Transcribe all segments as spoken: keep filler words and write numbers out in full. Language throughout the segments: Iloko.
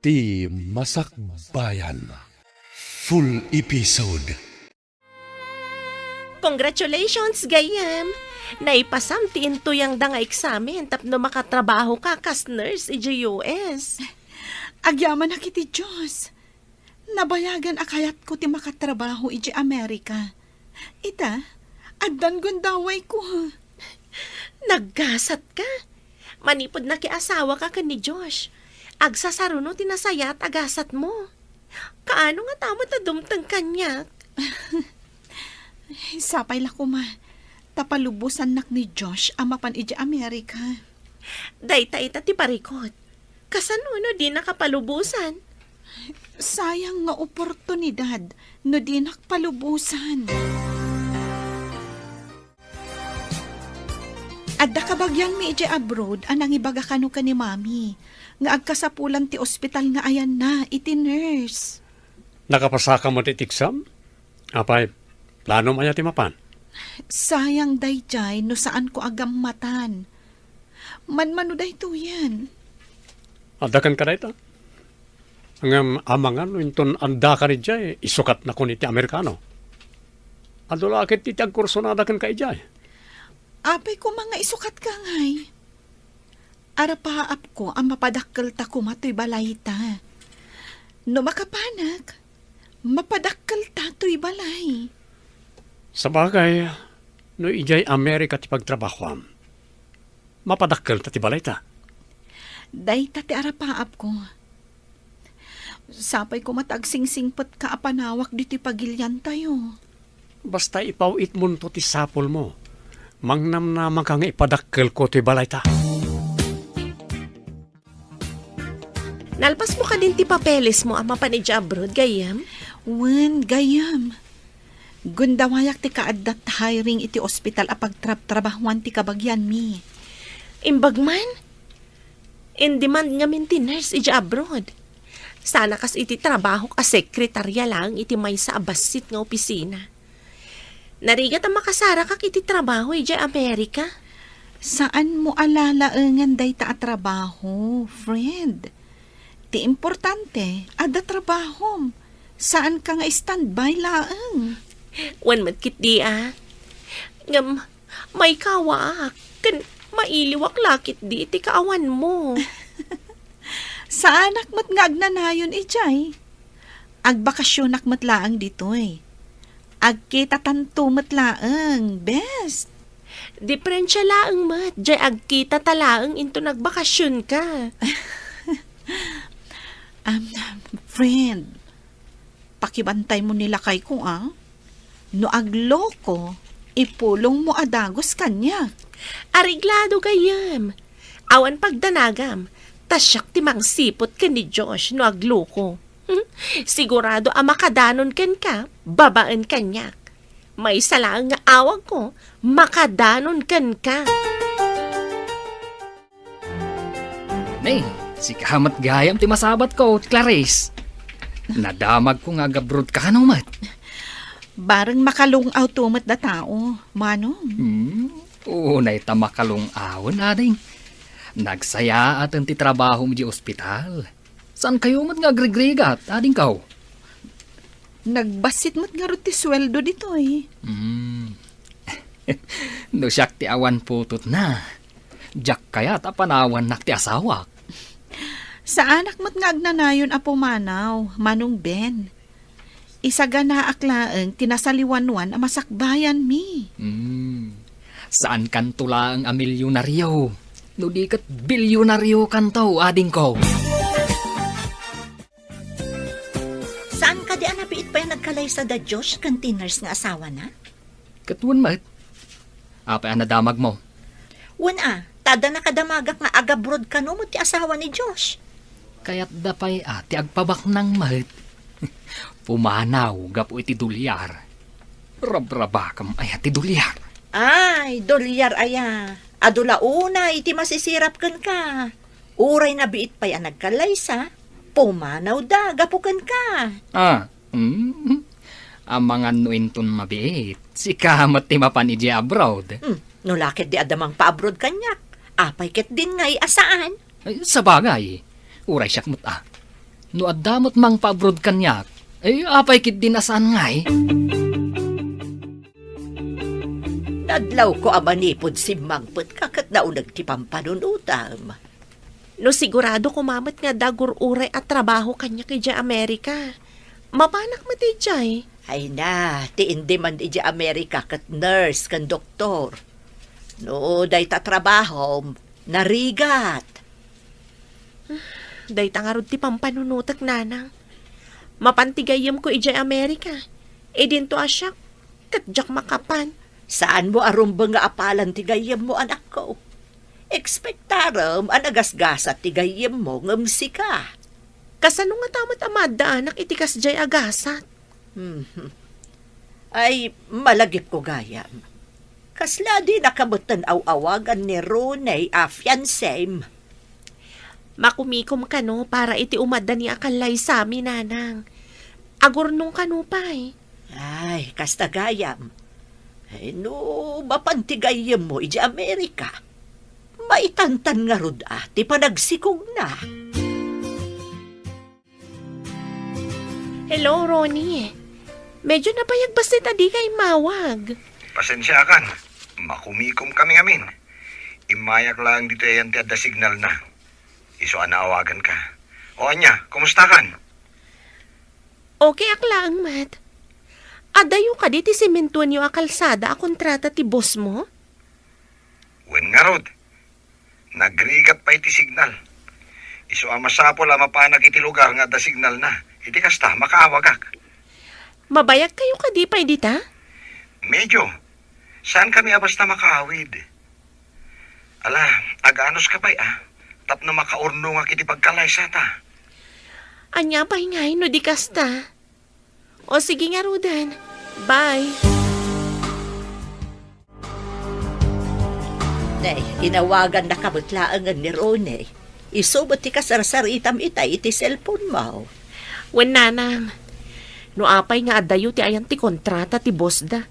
Ti Masakbayan. Full episode. Congratulations, gayyem! Naipasam ti intuyangda nga eksamen tapno makatrabahoka kas nurse idiay U S. Agyamanak iti Dios. Nabayagan a kayatko ti makatrabaho idiay Amerika. Ita, addan gundawayko. Naggasatka? Manipud nakiasawaka ken ni Josh, agsasaruno ti nasayaat a gasatmo. Kaano ngata met a dumteng kaniak? Sapay la koma, ta palubosannak ni Josh a mapan idiay Amerika. Dayta ita ti parikut. Kasano no dinaka palubosan? Sayang nga oportunidad no dinak palubosan. Adda kabagianmi idiay abroad a nangibaga kano ken ni Mami nga agkasapulan ti ospital nga ayanna iti nurse. Nakapasaka met iti exam? Apay, planom aya ti mapan? Sayang daydiay no saanko a gammatan. Manmano daytoyen? Adda kenka dayta? Ngem amangan no inton addaka idiay, isukatnakon iti Amerikano. Adu la ket iti agkursunada kenka idiay. Apay koma nga isukatka ngay? Arapaapko a mapadakkelta koma toy balayta. No makapanak, mapadakkelta toy balay. Sabagay, no idiay Amerika ti pagtrabahoam, mapadakkelta ti balayta. Dayta ti arapaapko. Sapay koma ta agsingsingpetka a panawak ditoy pagiliantayo. Basta ipaw-itmonto ti sapulmo. Mangnamnamaka nga ipadakkelko toy balayta. Nalpasmo kadin ti papelesmo a mapan idiay abroad, gayyem? Wen, gayyem. Gundawayak ti kaaddat hiring iti ospital a pagtrabtrabahuan ti kabagianmi. Imbag man? In-demand ngamin ti nurse idiay abroad. Sana kas iti trabahok a sekretarya laeng iti maysa a bassit nga opisina. Narigat a makasarakak iti trabaho idiay Amerika. Saanmo a lalaengen dayta a trabaho, friend. Ti importante, adda trabahom. Saanka nga standby laeng. Wen met ketdi a. Ngem, maikawaak, ken mailiwak la ketdi iti kaawanmo. Saanak met nga agnanayon idiay. Agbakasionak met laeng ditoy. Agkitatanto met laeng, bes. Diperensia laeng met, diay agkitata laeng inton agbakasionka. Um, friend, pakibantaymo ni lakayko, a. No agloko, ipulongmo a dagus kaniak. Areglado gayyem. Awan pagdanagam, ta siak ti mangsiput ken ni Josh no agloko. Sigurado a makadanon kenka, babaen kaniak. Maysa laeng nga awagko, makadanon kenka. Ne, sika met gayam ti masabatko, Clarice. Nadamagko nga agabrodka kano met. Bareng makalung-awto met da tao, Manong. Hmm, unay ta makalung-awen, ading. Nagsayaaten ti trabahom idiay ospital. Saankayo met nga agrigrigat, adingko? Nagbassit met ngarud ti sueldo ditoy. Hmm. No siak ti awan putotna, diak kayat a panawannak ti asawak. Saanak met nga agnanayon a pumanaw, Manong Ben. Isaganaak laeng ti nasaliwanwan a masakbayanmi. Hmm. Saankanto laeng a milyonario, no di ket bilyonariokanto, adingko. Saan kadi a nabiit pay a nagkalaysa da Josh ken ti nurse nga asawana? Ket wen met. Apay a nadamagmo? Wen a, ta adda nakadamagak nga agabroad kano met ti asawa ni Josh. Kayatda pay a ti agpabaknang met. Pumanaw gapu iti dolyar. Rabrabakam aya ti dolyar? Ay, dolyar aya. Adu la unay ti masisirap kenka. Uray nabiit pay a nagkalaysa, pumanawda gapu kenka. Ah, mm. Amangan no inton mabiit, sika met ti mapan idiay abroad. Hmm, no la ketdi adda mangpaabroad kaniak, apay ketdin ngay a saan? Ay, sabagay, uray siak met a. No adda met mangpa-abroad kaniak, ay apay ketdin a saan ngay? Nadlawko a manipud simmangpetka ket nauneg ti pampanunotam. No sigurado koma met nga adda gur-uray a trabaho kaniak idiay Amerika, mapanak met idiay. Ay na, ti indi man idiay Amerika ket nurse ken doktor. No dayta trabahom, narigat. Dayta ngarud ti pampanunotek, nanang. Mapan ti gayyemko idiay Amerika. Idinto a siak, ket diak makapan. Saanmo a rumbeng nga apalan ti gayyemmo, anakko. Ekspektarem a nagasgasat ti gayyemmo ngem sika. Kasano ngata met a maaddaanak iti kasdiay a gasat? Hmm. Ay, malagipko gayam. Kasla dinaka metten aw-awagan ni Ronnie a fiancem? Makumikom kano para iti umaddani a kallaysami, nanang. Agurnong kano pay. Ay, kasta gayam. Ay, no mapan ti gayyemmo idiay Amerika, maitantan ngarud a ti panagsikogna. Hello, Ronnie. Medyo nabayag bassit a dika immawag. Pasensiakan. Makumikom kami ngamin. Immayak laeng ditoy ayan ti adda signalna. Isu a naawaganka. O ania, kumustakan? Okay ak laeng met. Adayo kadi ti simentoenyo a kalsada a kontrata ti bossmo? Wen ngarud, nagrigat pay ti signal. Isu a masapul a mapanak iti lugar nga adda signalna. Iti kasta, makaawagak. Mabayagkayo kadi pay dita? Medyo. Saankami a basta makaawid. Ala, aganuska pay a, tapno makaurnongak iti pagkalaysata. Ania pay ngay no di kasta? O sige ngaruden. Bye. Nay, inawagannaka met laengen ni Ronnie. Isu met ti kasarsaritam itay iti cellphone-mo. Wen, nanang. No apay nga adayo ti ayan ti kontrata ti bossda,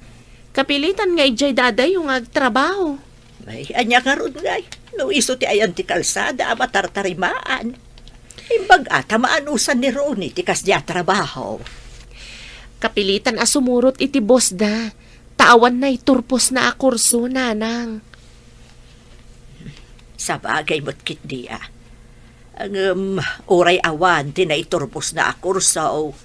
kapilitan nga idiay dadayo nga agtrabaho. Ay, ania ngarud ngay? No isu ti ayan ti kalsada a matartarimaan. Imbag-a ta maanusan ni Ronnie ti kasdiay a trabaho. Kapilitan a sumurot iti bossda, ta awan naiturposna a kurso, nanang. Sabagay met ketdi a. Ngem, uray awan ti naiturposna a kurso,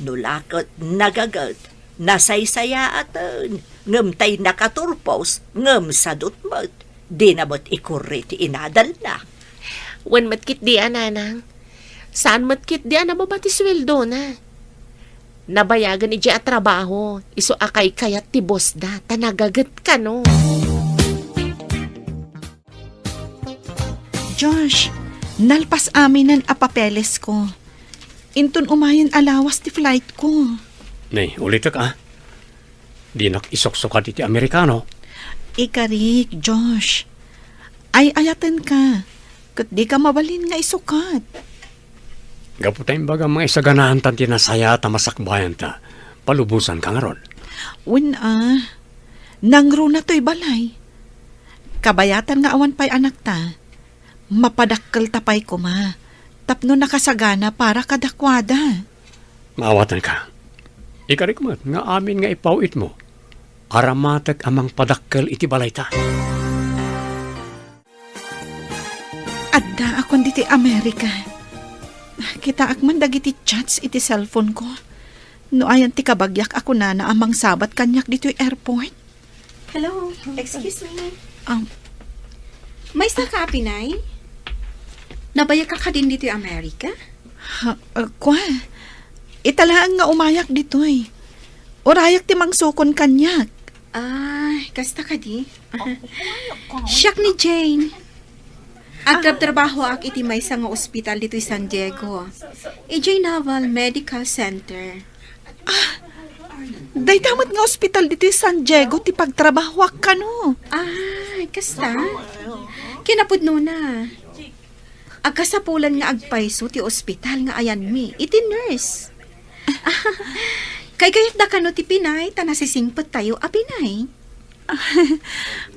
no la ket nagaget, nasaysayaaten, ngem tay nakaturpos, ngem sadut met, dina met ikurri ti inadalna. Wen met ketdi a, nanang. Saan met ketdi a nababa ti sueldona. Nabayagen idiay a trabaho, isu a kaykayat ti bossda, ta nagaget kano. Josh, nalpas aminen a papelesko. Inton umayen a lawas ti flightko. Nay, ulitek a. Dinak isuksukad iti Amerikano. Ikarik, Josh. Ay-ayatenka, ket dika mabalin nga isukat. Gapu ta imbagam nga isaganaantan ti nasayaat a masakbayanta, palubosanka ngarud. Wen a, nangruna toy balay. Kabayatan nga awan pay anakta, mapadakkelta pay koma tapno nakasagana para kadakuada. Maawatanka. Ikarik met nga amin nga ipaw-itmo, aramatek a mangpadakkel iti balayta. Addaakon ditoy Amerika. Kitaak man dagiti chats iti cellphone-ko. No ayan ti kabagiak a kunana a mangsabat kaniak ditoy airport. Hello, excuse me. Um, Maysa ka, Apinay? Nabayag ka kadin ditoy Amerika? Ha, uh, kwa? Ita laeng nga umayak ditoy. Urayak ti mangsukon kaniak. Ah, kasta kadi? Siak ni Jane. Agtrabtrabahoak iti maysa nga ospital ditoy San Diego. Idiay Naval Medical Center. Ah, dayta met nga ospital ditoy San Diego ti pagtrabahoak kano. Ah, kasta? Kinapudnona. Agkasapulan nga agpayso ti ospital nga ayanmi iti nurse. Kaykayatda kano ti Pinay ta nasisingpettayo a Pinay.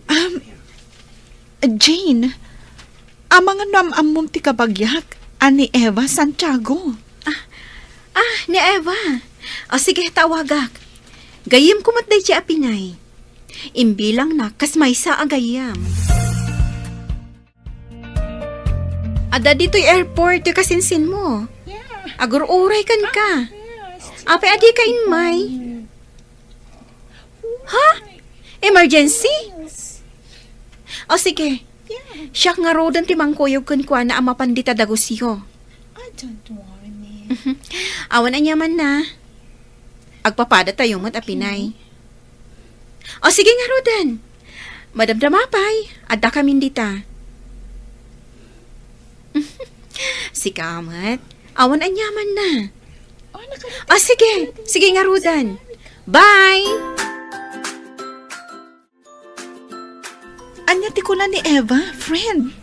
Um, Jane, amangan no am-ammom ti kabagiak a ni Eva Santiago. Ah, ni Eva. O sige, tawagak. Gayyemko met daydi a pinay. Imbilangnak kas maysa a gayyem. Adda ditoy airport ti kasinsinmo. Yeah. Agur-uray kenka. Ah, yes. Apay a dika immay? Ha? Emergency? Yes. O sige. Yeah. Siak ngaruden ti mangkuyog kenkuana a mapan dita dagusyo. I don't want it. Awan aniamanna. Agpapadatayo met a pinay. Okay. O sige ngaruden. Madamdama pay, addakamin dita. Sika met, awan aniamanna. Oh, naka- O sige, sige ngaruden. Bye! Ania ti kuna ni Eva, friend?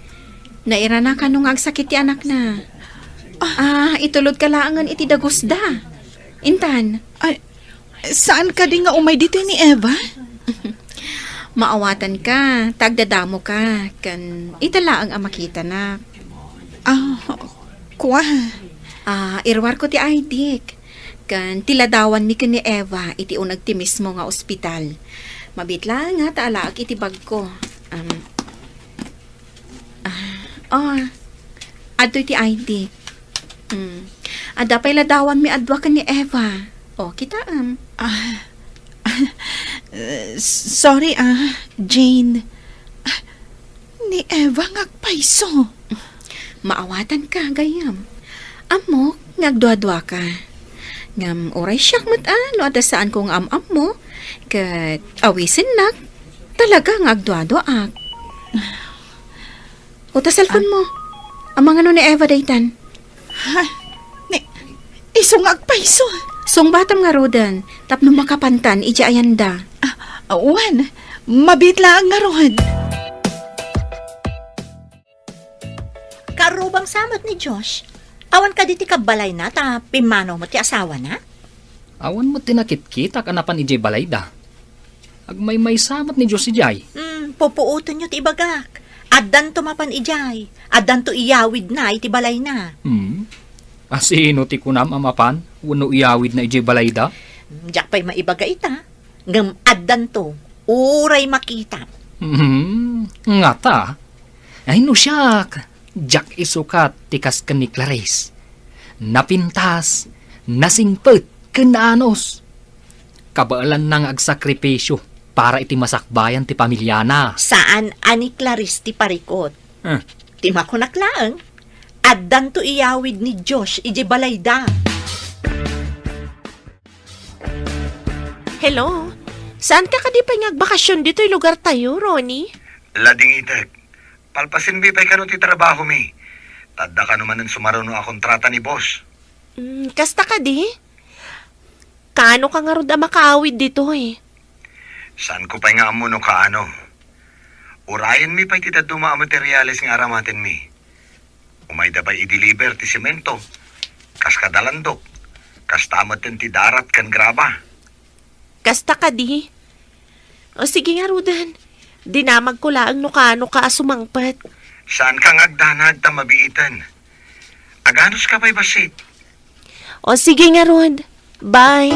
Nairana kano nga agsakit ti anakna. Ah. Ah, itulodka laengen iti dagusda. Intan. Ay, saan kadi nga umay ditoy ni Eva? Maawatanka, ta agdadamoka, ken ita laeng a makitanak. Ah, kua. Ah, iruarko ti I D. Ken ti ladawanmi ken ni Eva iti uneg ti mismo nga ospital. Mabiit laeng nga ta alaek iti bagko. Um, ah, oh, adtoy ti I D. Mm. Adda pay ladawanmi a dua ken ni Eva. O, kitaem. Ah, sorry, ah, Jane. Ah, ni Eva nga agpayso. Maawatanka, gayyem. Ammok nga agduaduaka. Ngem uray siak met a no adda saanko nga am-ammo, ket awisennak, talaga nga agduaduaak. O ta cellphone mo. Amangan no ni Eva daytan. Ha? Ni, isu nga agpayso. Sungbatam ngaruden, tapno makapantan idiay ayanda. Ah, wen, mabiit laeng ngarud. Karubang sa met ni Josh, awan kadi ti kabbalayna ta pimmanaw met ti asawana? Awan met ti nakitkitak a napan idiay balayda. Agmaymaysa met ni Josh idiay. Hmm, pupuotenyo ti ibagak. Addanto mapan idiay. Addanto iyawidna iti balayna. Hmm? A sino ti kunam a mapan wenno iyawidna idiay balayda? Hmm, diak pay maibaga ita. Ngem addanto, uray makita. Hmm, ngata? Ay, no siak, diak isukat ti kas ken ni Clarice. Napintas, nasingpet, ken naanus. Kabaelanna nga agsakripisio para iti masakbayan ti pamiliana. Saan a ni Clarice ti parikut. Eh. Ti makunak laeng, addanto iyawid ni Josh idiay balayda. Hello? Saanka kadi pay nga agbakasyon ditoy lugartayo, Ronnie? Ladingitek. Palpasenmi pay kano ti trabahomi. Ta adda kano manen sumaruno a kontrata ni boss. Mm, kasta kadi? Kaano ka ngarud a makaawid ditoy? Saanko pay nga ammo no kaano. Urayenmi pay ti dadduma a materiales nga aramatenmi. Umayda pay i-deliver ti semento, kas kada landok, kasta metten ti darat ken graba. Kasta kadi? O sige ngaruden, dinamagko laeng no kaano ka a sumangpet. Saanka nga agdanag ta mabiiten. Aganuska pay bassit. O sige ngarud, bye.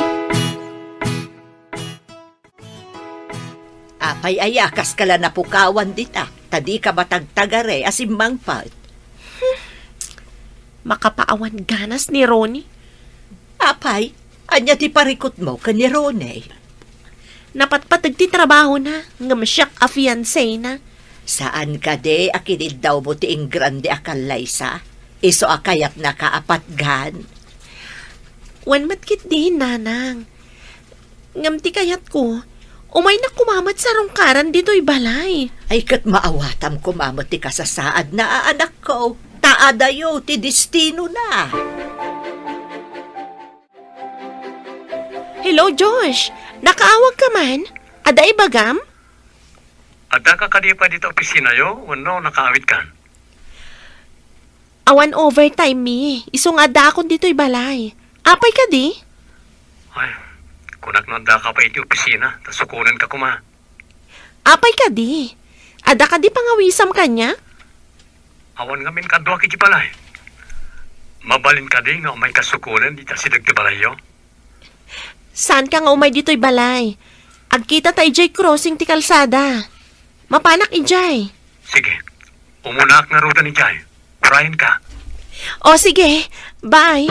Apay aya, kaska la napukawan dita, ta dika matagtagare a simmangpet. Hmm. Makapaawan ganas ni Ronnie. Apay, ania ti parikutmo ken ni Ronnie? Napatpateg ti trabahona, ngem siak a fiancé na. Saan kadi a kiniddawmo ti ingrande a kallaysa? Isu a kayatnaka a patgan? Wen met ketdi, nanang. Ngem ti kayatko, umaynak koma met sarungkaran ditoy balay. Ay, ket maawatam koma met ti kasasaadna a anakko, ta adayo ti destinona. Hello, Josh. Nakaawagka man? Adda ibagam? Addaka kadi pay dita opisinayo wenno nakaawidkan? Awan overtime mi. Isu nga addaakon ditoy balay. Apay kadi? Ay, kunak no addaka pay iti opisina, ta sukonenka koma. Apay kadi? Adda kadi pangawisam kaniak? Awan ngamin kaduak iti balay. Mabalin kadi nga umayka sukolen iti asideg ti balayyo? Saanka nga umay ditoy balay. Agkitata idiay crossing ti kalsada. Mapanak idiay. Sige. Umunaak ngaruden idiay. Urayenka. O, sige. Bye.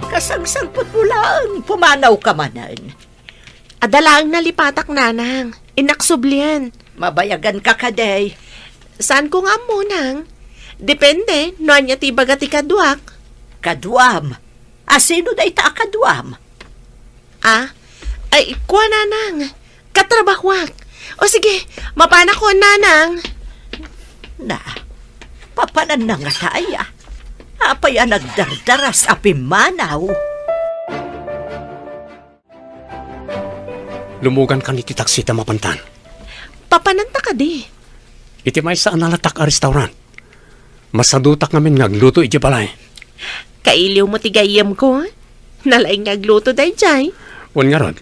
Kasangsangpetmo laeng, pumanawka manen. Adda laeng nalipatak, nanang. Innak sublien. Mabayaganka kadi. Saanko nga ammo, nang. Depende no ania ti ibaga ti kaduak. Kaduam? A, sino dayta a kaduam? A? Ay, kua, nanang. Katrabahuak. O sige, mapanakon, nanang. Na, papananna ngata aya? Apay a nagdardaras a pimmanaw? Lumugankan iti taksi ta mapantan. Papananta kadi? Iti maysa a nalatak a restaurant. Masadutak ngamin nga agluto idiay balay. Kailiwmo ti gayyemko? Nalaing nga agluto daydiay. Wen ngarud.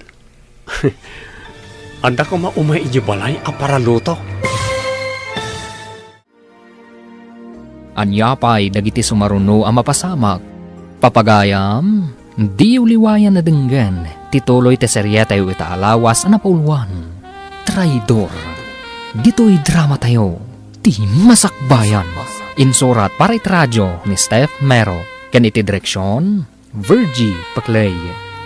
Adda koma umay idiay balay a paraluto. Ania pay dagiti sumaruno a mapasamak? Papagayam, diyo liwayan a denggen ti tuloy ti serietayo ita a lawas a napauluan, Traidor. Ditoy dramatayo, ti Masakbayan. Insurat para iti radio ni Steph Mero, ken iti direksion, Virgie Paclay.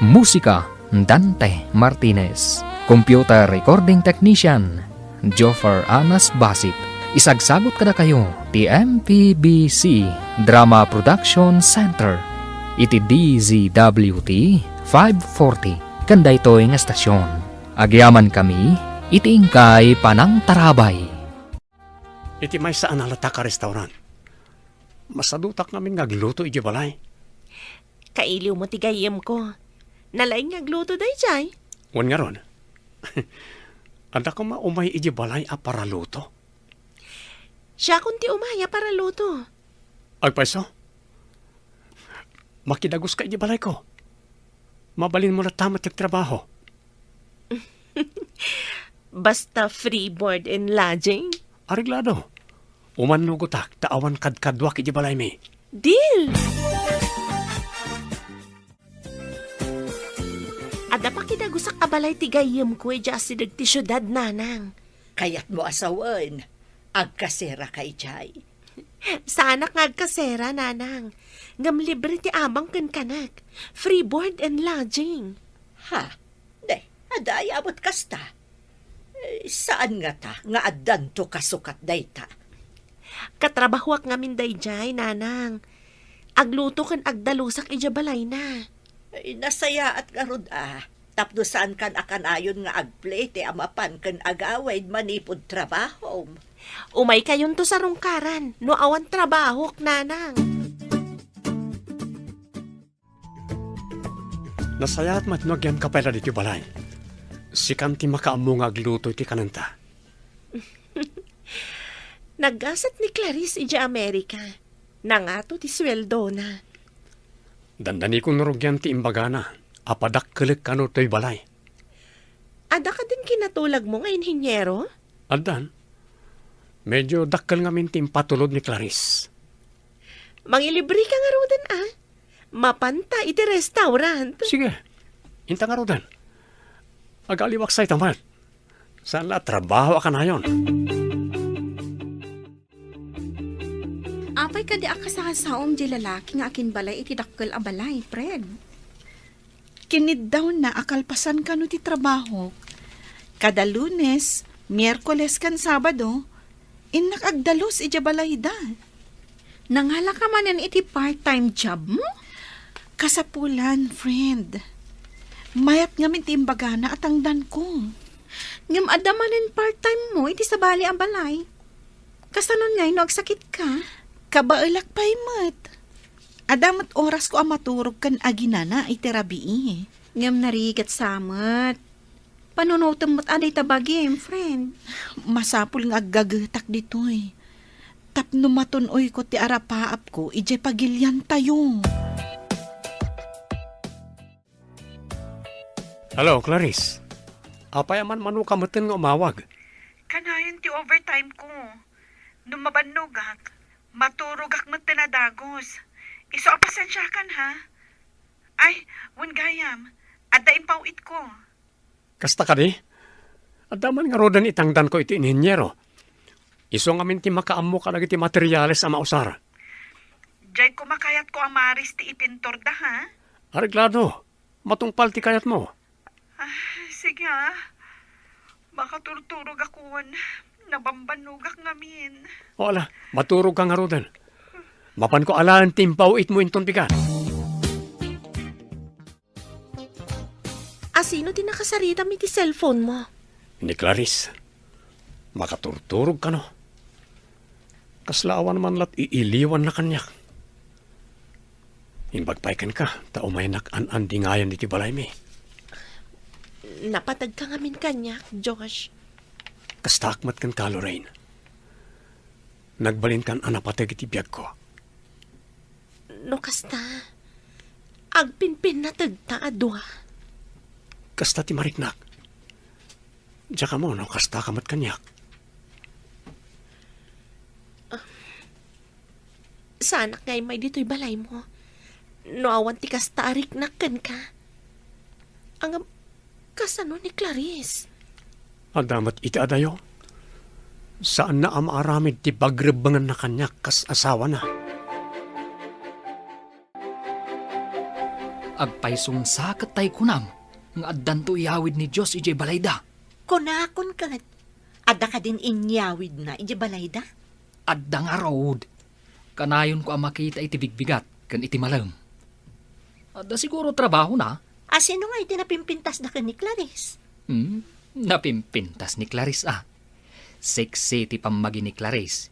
Musika, Dante Martinez. Computer recording technician, Joffer Anas Basit. Isagsagut kadakayo ti M P B C Drama Production Center iti D Z W T five forty ken daytoy nga estasion. Agyamankami iti inkay panangtarabay. Iti maysa a nalatak a restaurant. Masadutak ngamin nga agluto idiay balay. Kailiwmo ti gayyemko. Nalaing nga agluto daydiay. Wen ngarud. Adda koma umay idiay balay a paraluto? Siakon ti umay a paraluto. Agpayso? Makidaguska idiay balayko. Mabalinmo latta met ti agtrabaho. Basta free board and lodging? Areglado. Umannugotak ta awan kadkaduak idiay balaymi. Deal! Adda pakidagusak a balay ti gayyemko idiay asideg ti siudad, nanang. Kayatmo a sawen, agkaseraka idiay. Saanak nga agkasera, nanang. Ngem libre ti abang ken kanek. Free board and lodging. Ha? De, adda aya met kasta? Eh, saan ngata nga addanto kasukat dayta? Katrabahuak ngamin daydiay, nanang. Agluto ken agdalusak idiay balayna. Ay, nasayaat ngarud a, tapno saankan a kanayon nga agplete a mapan ken agawid manipud trabahom. Umaykayonto sarungkaran no awan trabahok, nanang. Nasayaat met no agyamka pay la ditoy balay. Sikan ti makaammo nga agluto iti kanenta. Naggasat ni Clarice idiay Amerika. Nangato ti sueldona. Dandanikon no rugian ti imbagana a padakkelek kano toy balay. Adda kadin kinatulagmo nga inhiniero? Addan. Medyo dakkel ngamin ti impatulod ni Clarice. Mangilibreka ngaruden a. Mapanta iti restaurant. Sige. Inta ngaruden. Agaliwak say tamat. Saan la a trabaho a kanayon? Apay kadi a kasasaom di lalaki nga akinbalay iti dakkel a balay, Fred? Kiniddaw na a kalpasan kano ti trabaho. Kada Lunes, Miyerkules, ken Sabado, innak agdalus idiay balayda. Nangalaka manen iti part-time job mo? Kasapulan, friend. Mayat ngamin ti imbagana a tangdanko. Ngem adda manen part-time mo iti sabali a balay. Kasanon ngay no agsakitka? Kabaelak pay met. Adda met orasko a maturog ken aginana iti rabii. Ngem narigat sa met. Panunotem met a dayta bagim, friend. Masapul nga aggagetak ditoy. Tapno matun-oyko ti arapaapko idiay pagiliantayo. Hello, Clarice. Apay a manmanoka metten nga umawag? Kanayon ti overtime ko. No mabannogak, Maturogak metten a dagus. Isu a pasensiakan, ha? Ay, wen gayam, adda impaw-itko. Kasta kadi? Adda man ngaruden itangdanko iti inhiniero. Isu ngamin ti makaammo kadagiti materiales a mausar. Diay koma kayatko a maris ti ipinturda, ha? Areglado. Matungpal ti kayatmo. Ah, sige, ah. Makaturturogak wen nabambannogak ngamin. O, ala, maturogka ngaruden. Mapanko alaen ti impaw-itmo inton bigat. Asino ti nakasaritam iti cellphone mo? Ni Clarice. Makaturturog kano. Kasla awan man lat iiliwanna kaniak. Imbag pay kenka, ta umaynak an-andingayan iti balaymi. Napateg ka ngamin kaniak, Josh. Kastaak met kenka, Lorraine. Nagbalinkan a napateg iti biagko. No kasta, agpinpinnategta a dua. Kasta ti mariknak. Diak ammo no kasta ka met kaniak. Saanak nga immay ditoy balaymo. No awan ti kasta a riknak kenka. Ngem, kasano ni Clarice? Adda met iti adayo. Saanna a maaramid ti pagrebbengenna kaniak kas asawana. Agpaysungsa ket tay kunam nga addanto iyawid ni Dios idiay balayda. Kunakon ket, adda kadin inyawidna idiay balayda? Adda ngarud. Kanayonko a makita iti bigbigat ken iti malem. Adda siguro trabahona. A, sino nga iti napimpintasda ken ni Clarice? Hmm, napimpintas ni Clarice, a. Sexy ti pammagi ni Clarice.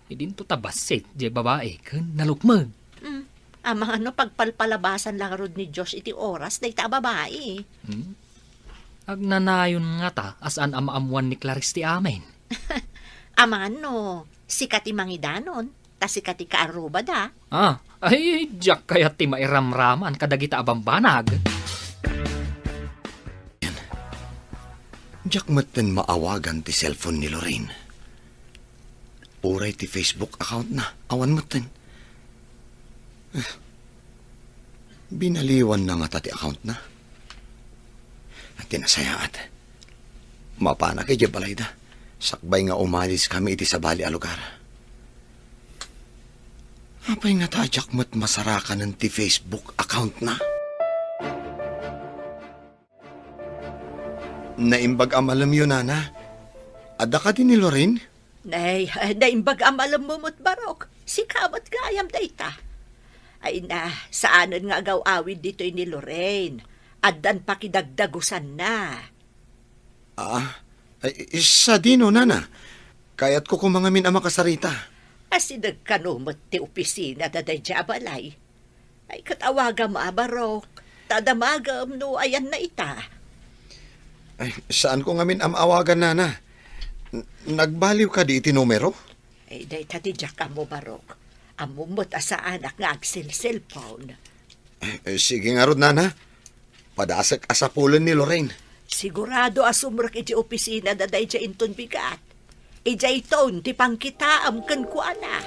Idinto ta bassit diay babai ken nalukmeg. Hmm, amangan no pagpalpalabasan la ngarud ni Josh iti oras dayta a babai. Hmm. Agnanayon ngata a saan a maammuan ni Clarice ti amin. Amangan no sika ti mangidanon, ta sika ti kaarrubada. A, ay, diak kayat ti mairamraman kadagita a bambanag. Diak metten maawagan ti cellphone ni Lorraine. Uray ti Facebook accountna, awan metten. Eh, binaliwanna ngata ti accountna. Ti nasayaat, mapanak idiay balayda, sakbay nga umaliskami iti sabali a lugar. Apay ngata a diak met masarakanen ti Facebook accountna? Naimbag a malemyo, nana. Adda kadi ni Lorraine? Nay, naimbag a malemmo met, Barok. Sika met gayam dayta. Ay na, saanen nga agaw-awid ditoy ni Lorraine. Addan pakidagdagusanna. Ah, ay, sadino, nana? Kayatko koma ngamin a makasarita. Asideg kano met ti opisina da daydiay a balay. Ay, ket awagam a, Barok. Ta damagem no ayanna ita. Ay, saanko ngamin a maawagan, nana. N-, nagbaliw kadi iti numero? Ay, dayta ti diak ammo, Barok. Ammom met a saanak nga agselselpon. Eh, sige ngarud, nana. Padasek a sapulen ni Lorraine. Sigurado a sumrek iti opisina da daydiay inton bigat. Idiayton ti pangkitaem kenkuana.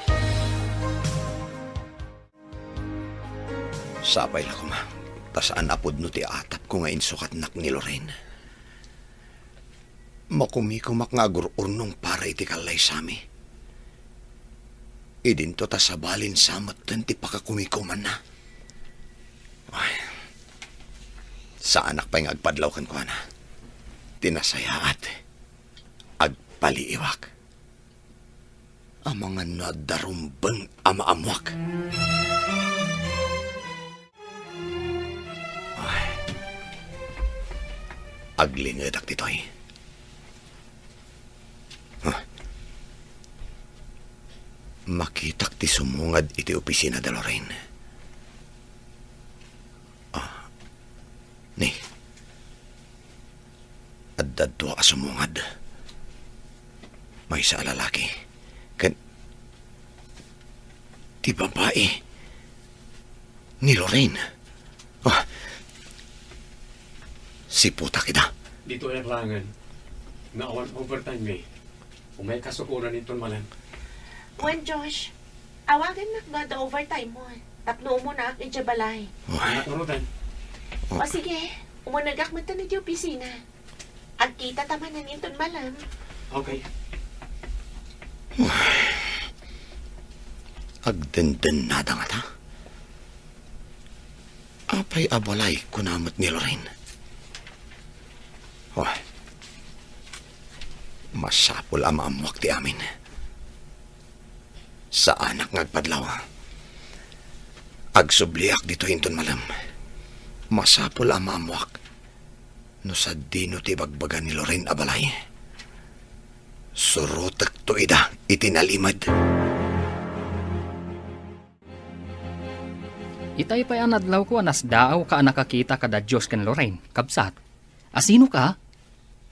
Sapay la koma, ta saan a pudno ti atapko nga insukatnak ni Lorraine. Makumikomak nga agur-urnong para iti kallaysami. Idinto ta sabalin sa metten ti pakakumikomanna. Ay, saanak pay nga agpadlaw kenkuana. Ti nasayaat, agpaliiwak. Amangan no adda rumbeng a maammoak. Ay. Aglingedak ditoy. Huh. Makitak ti sumungad iti opisina da Lorraine. Ah. Ni. Adda dua a sumungad. Maysa a lalaki. Ken ti babai ni Lorraine. Ah. Siputak ida. Ditoy erlangen nga awan overtime, May. Umay kasukoran inton malam. Wen, Josh. Awagannak no adda overtime mo, tapno umunaak idiay balay. Ay. Anak, Ruben. O sige, umunegak metten idiay opisina. Agkitata manen inton malem. Okay. Agdendennada ngata. Apay a balay kuna met ni Lorraine? Oh, masapul a maammoak ti amin. Saanak nga agpadlaw. Agsubliak ditoy inton malem. Masapul a maammoak. No sadino ti ibagbaga ni Lorraine a balay, surotekto ida iti nalimed. Itay pay a nadlawko a nasdaawka a nakakita kada Dios ken Lorraine, kabsat. Asinoka?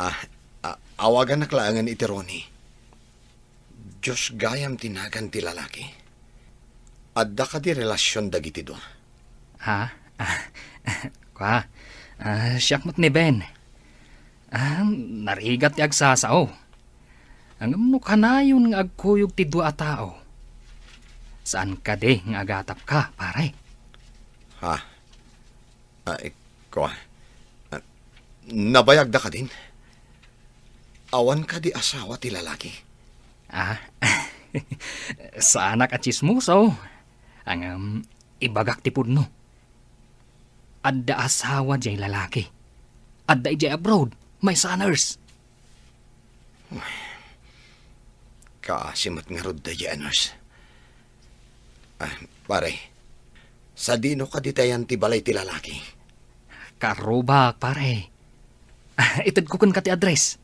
Ah, ah, awagannak laengen iti Ronnie. Dios gayam ti nagan ti lalaki. Adda kadi relasion dagiti dua? Ha? Ah, kua, ah, siak met ni Ben. Ah, narigat ti agsasao. Ngem no kanayon nga agkuyog ti dua a tao, saan kadi nga agatapka, pare? Ha? Ah, eh, kua. Ah, nabayagda kadin? Awan kadi asawa ti lalaki? Ah, saanak a tsismoso. Ngem, ibagak ti pudno. Adda asawa diay lalaki. Adda idiay abroad, maysa a nurse. Kaasi met ngarud daydiay a nurse. Ah, pare, sadino kadi ti ayan ti balay ti lalaki? Karrubak, pare. Ah, itedko kenka ti address.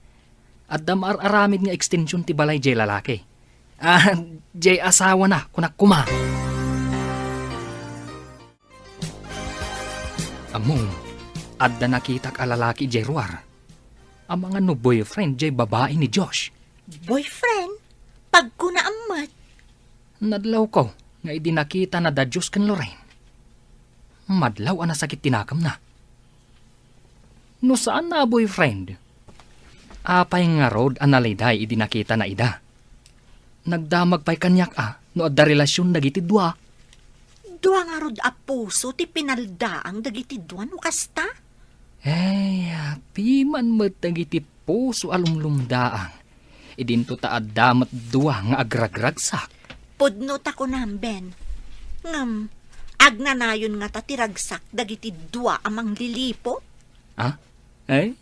Adda maar-aramid nga extension ti balay diay lalaki. Ah, diay asawana, kunak koma. Ammom, adda nakitak a lalaki idiay ruar. Amangan no boyfriend diay babai ni Josh. Boyfriend? Pagkunaam met. Nadlawko nga idi nakitana da Josh ken Lorraine, madlaw a nasakit ti nakemna. No saan a boyfriend, apay ngarud a naliday idi nakitana ida? Nagdamag pay kaniak a no adda relasion dagiti dua. Dua ngarud a puso ti pinaldaang dagiti dua no kasta? Ay, piman met dagiti puso a lumlumdaang. Idinto ta adda met dua nga agragragsak. Pudno ta kunam, Ben. Ngem, agnanayon ngata ti ragsak dagiti dua a mangliliput? Ah? Ay,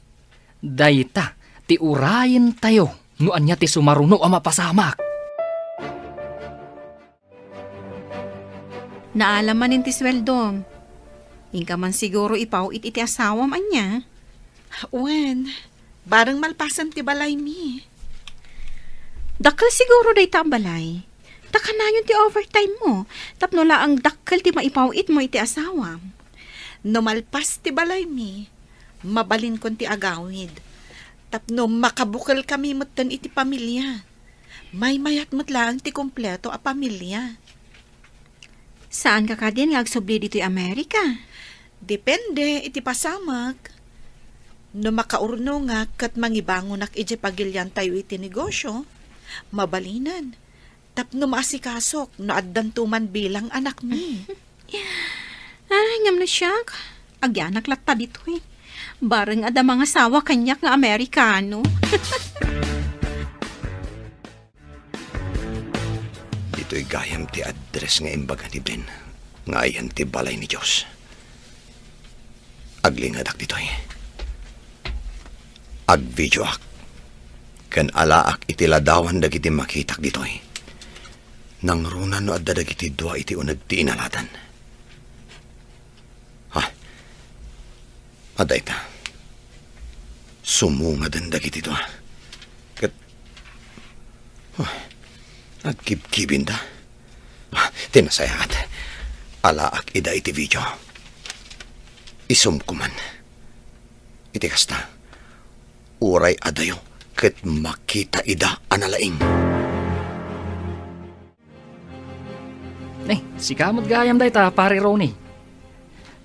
dayta ti urayentayo no ania ti sumaruno a mapasamak. Naala manen ti sueldom. Inka man siguro ipaw-it iti asawam, ania? Wen, bareng malpasen ti balaymi. Dakkel siguro dayta a balay. Ta kanayon ti overtime mo, tapno laeng dakkel ti maipaw-itmo iti asawam. No malpas ti balaymi, mabalinkon ti agawid. Tapno makabukelkami metten iti pamilia. Maymayat met laeng ti kompleto a pamilia. Saanka kadin nga agsubli ditoy Amerika? Depende iti pasamak. No makaurnongak ket mangibangonak idiay pagiliantayo iti negosio, mabalinen. Tapno maasikasok no addanto man bilang anakmi. Ay, ngem no siak, agyanak latta ditoy. Bareng adda mangasawa kaniak nga Amerikano. Ditoy gayam ti address nga imbaga ni Ben nga ayan ti balay ni Josh. Aglingedak ditoy. Agvideoak. Ken alaak iti ladawan dagiti makitak ditoy. Nangruna no adda dagiti dua iti uneg ti inaladan. Ha? Adda ita. Sumungaden dagiti dua. Ket, huh, agkibkibinda. Ah, ti nasayaat. Alaak ida iti video. Isumko man. Iti kasta, uray adayo ket makita ida a nalaing. Eh, sika met gayam dayta, Pare Ronnie.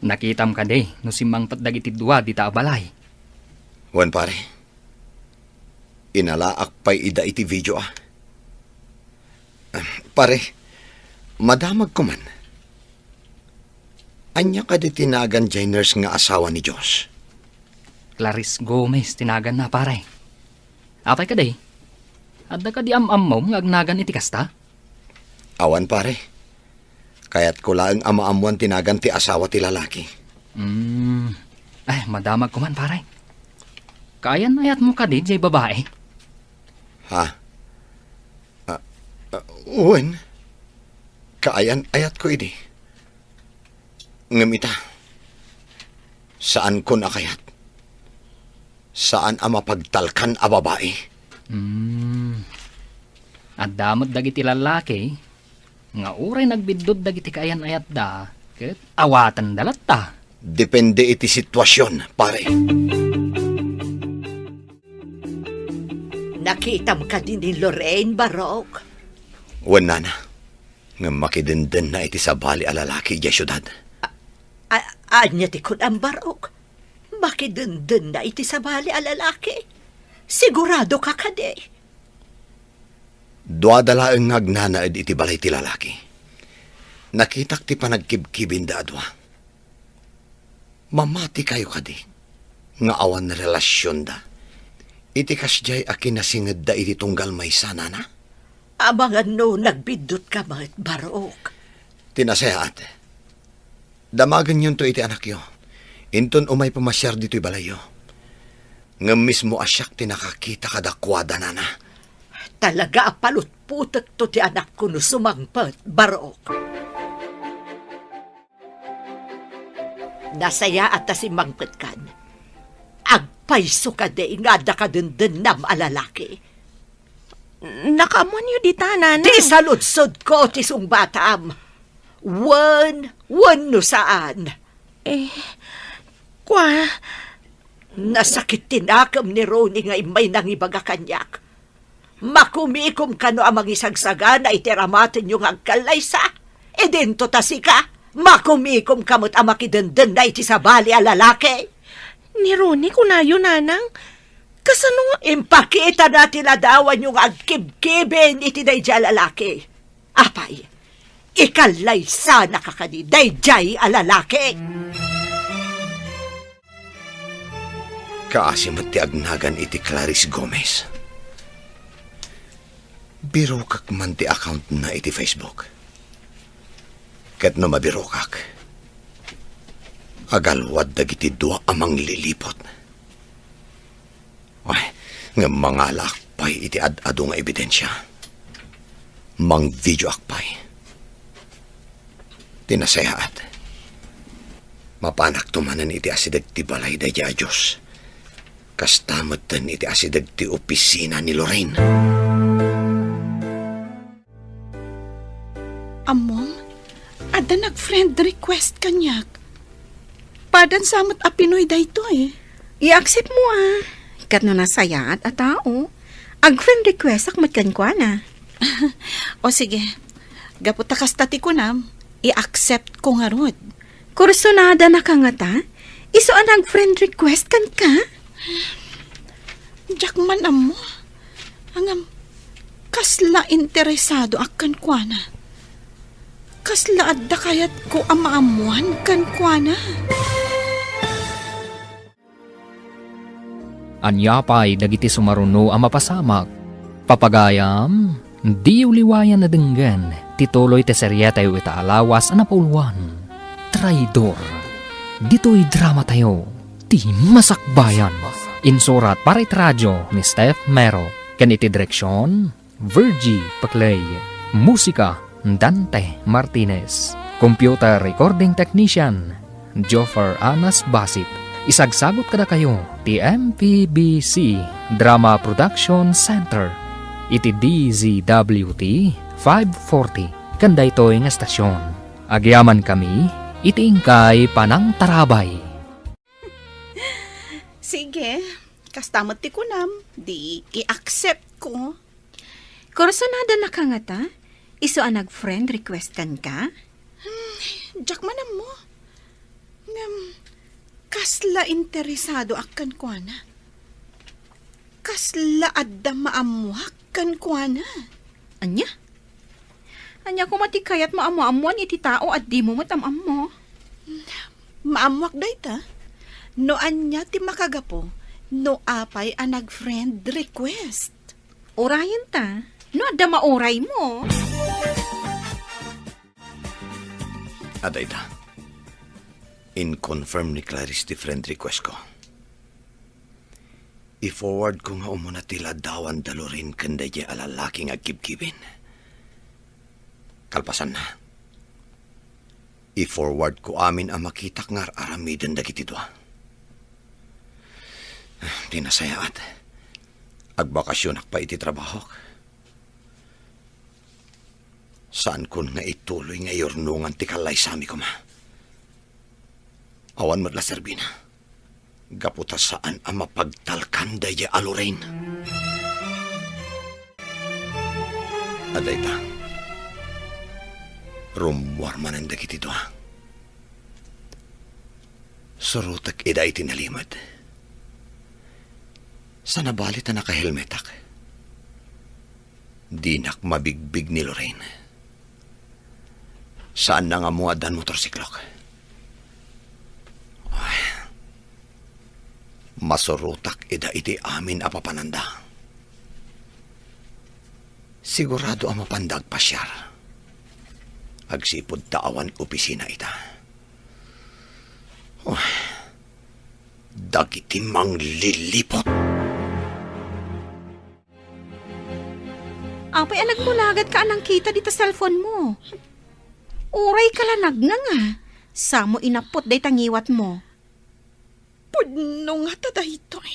Nakitam kadi no simmangpet dagiti dua dita a balay? Wen, pare. Inalaak pay ida iti video, a. Ah, pare, Madamagko man. Ania kadi ti nagan jay nurse nga asawa ni Josh? Clarice Gomez ti naganna, pare. Apay kadi? Adda kadi am-ammom nga agnagan iti kasta? Awan, pare. Kayatko laeng a maammoan ti nagan ti asawa ti lalaki. Hmm. Ay, madamagko man, pare. Kaayan-ayatmo kadi jay babae? Ha? Ah, ah, wen. Kaayan-ayatko idi. Ngem ita, saankon a kayat. Saan a mapagtalkan a babae. Hmm. Adda met dagiti lallaki nga uray nagbiddut dagiti kaayan-ayatda, ket awatenda latta. Depende iti situasion, pare. Nakitam kadi ni Lorraine, Barok? Wen, nana. Ngem makidendenna iti sabali a lalaki idiay siudad. A-, a-, ania ti kunam, Barok? Makidendenna iti sabali a lalaki? Siguradoka kadi? Duada laeng nga agnanaed iti balay ti lalaki. Nakitak ti panagkibkibinda a dua. Mamatikayo kadi nga awan relasionda iti kasdiay a kinasingedda iti tunggal maysa, nana? Amangan no nagbiddut ka met, Barok. Ti nasayaat, damagenyonto iti anakyo. Inton umay pamasiar ditoy balayyo. Ngem mismo a siak ti nakakita kadakuada, nana. Talaga a palutputekto ti anakko no sumangpet, Barok. Nasayaat a simmangpetkan. Agpayso kadi nga adda kadendennam a lalaki? Nakaammoanyo dita, nana. Ti saludsodko ti sungbatam. Wen, wenno saan? Eh, kua. Nasakit ti nakem ni Ronnie nga immay nangibaga kaniak. Makumikom kano a mangisagsagana iti aramatenyo nga agkallaysa? Idinto ta sika, makumikom ka met a makidendenna iti sabali a lalaki. Ni Ronnie, kunayo, nanang, kasano nga impakitana ti ladawanyo nga agkibkibin iti daydiay a lalaki? Apay, ikallaysanaka kadi daydiay a lalaki? Kaasi met ti agnagan iti Clarice Gomez. Birokak man ti accountna iti Facebook. Ket no mabirokak, agalwad dagiti dua a mangliliput. Ay, ngem mangalaak pay iti ad-adu nga ebidensia. Mangvideoak pay. Ti nasayaat, mapanakto manen iti asideg ti balay daydiay a Dios. Kasta metten iti asideg ti opisina ni Lorraine. Ammom, adda nag-friend request kaniak. Padan sa met a Pinoy daytoy. I-accept mo, a. Ket no nasayaat a tao, ag-friend requestak met kenkuana. O sige, gapu ta kasta ti kunam, i-accept ko ngarud. Kursunada na ka ngata? Isu a nag-friend request kenka? Diak man ammo. Ngem, kasla interesado ak kenkuana. Kasla adda kayatko a maammoan kenkuana. Ania pay dagiti sumaruno a mapasamak? Papagayam, diyo liwayan a denggen ti tuloy ti serietayo ita a lawas a napauluan, Traidor. Ditoy dramatayo, ti Masakbayan. Insurat para iti radio ni Steph Mero, ken iti direksion, Virgie Paclay. Musika, Dante Martinez. Computer recording technician, Joffer Anas Basit. Isagsagut kadakayo ti M P B C Drama Production Center iti D Z W T five forty ken daytoy nga estasion. Agyamankami iti inkay panangtarabay. Sige, kasta met ti kunam, di i-accept ko. Kursunada na ka ngata? Isu a nag-friend request kenka? Hmm, diak man ammo. Ngem, kasla interesado ak kenkuana. Kasla adda maammoak kenkuana. Ania? Ania koma ti kayatmo a maammoan iti tao a dimo met am-ammo? Maammoak dayta. No ania ti makagapu, no apay a nag-friend request. Urayen ta, no adda mauraymo. Adda ita. In-confirm ni Clarice ti friend request ko. I-forward ko nga umuna ti ladawan da Lorraine ken daydiay a lalaki nga agkibkibin. Kalpasanna, i-forward ko amin a makitak nga ar-aramiden dagiti dua. Ti nasayaat, agbakasionak pay iti trabahok. Saankon nga ituloy nga iyurnongan ti kallaysami koma. Awan met la serbina. Gapu ta saan a mapagtalkan daydiay a Lorraine. Adda ita. Rummuar manen dagiti dua. Surotek ida iti nalimed. Sa nabali ta nakahelmetak, dinak mabigbig ni Lorraine. Saanna nga ammo addan motorsiklok. Ay, masurotak ida iti amin a papananda. Sigurado a mapanda agpasiar. Agsipud ta awan opisina ita. Ay, dagiti mangliliput. Apay a nagmulagat ka a nangkita dita cellphone mo? Uray ka la nagnanga. Samo inappot dayta ngiwat mo. Pudno ngata daytoy.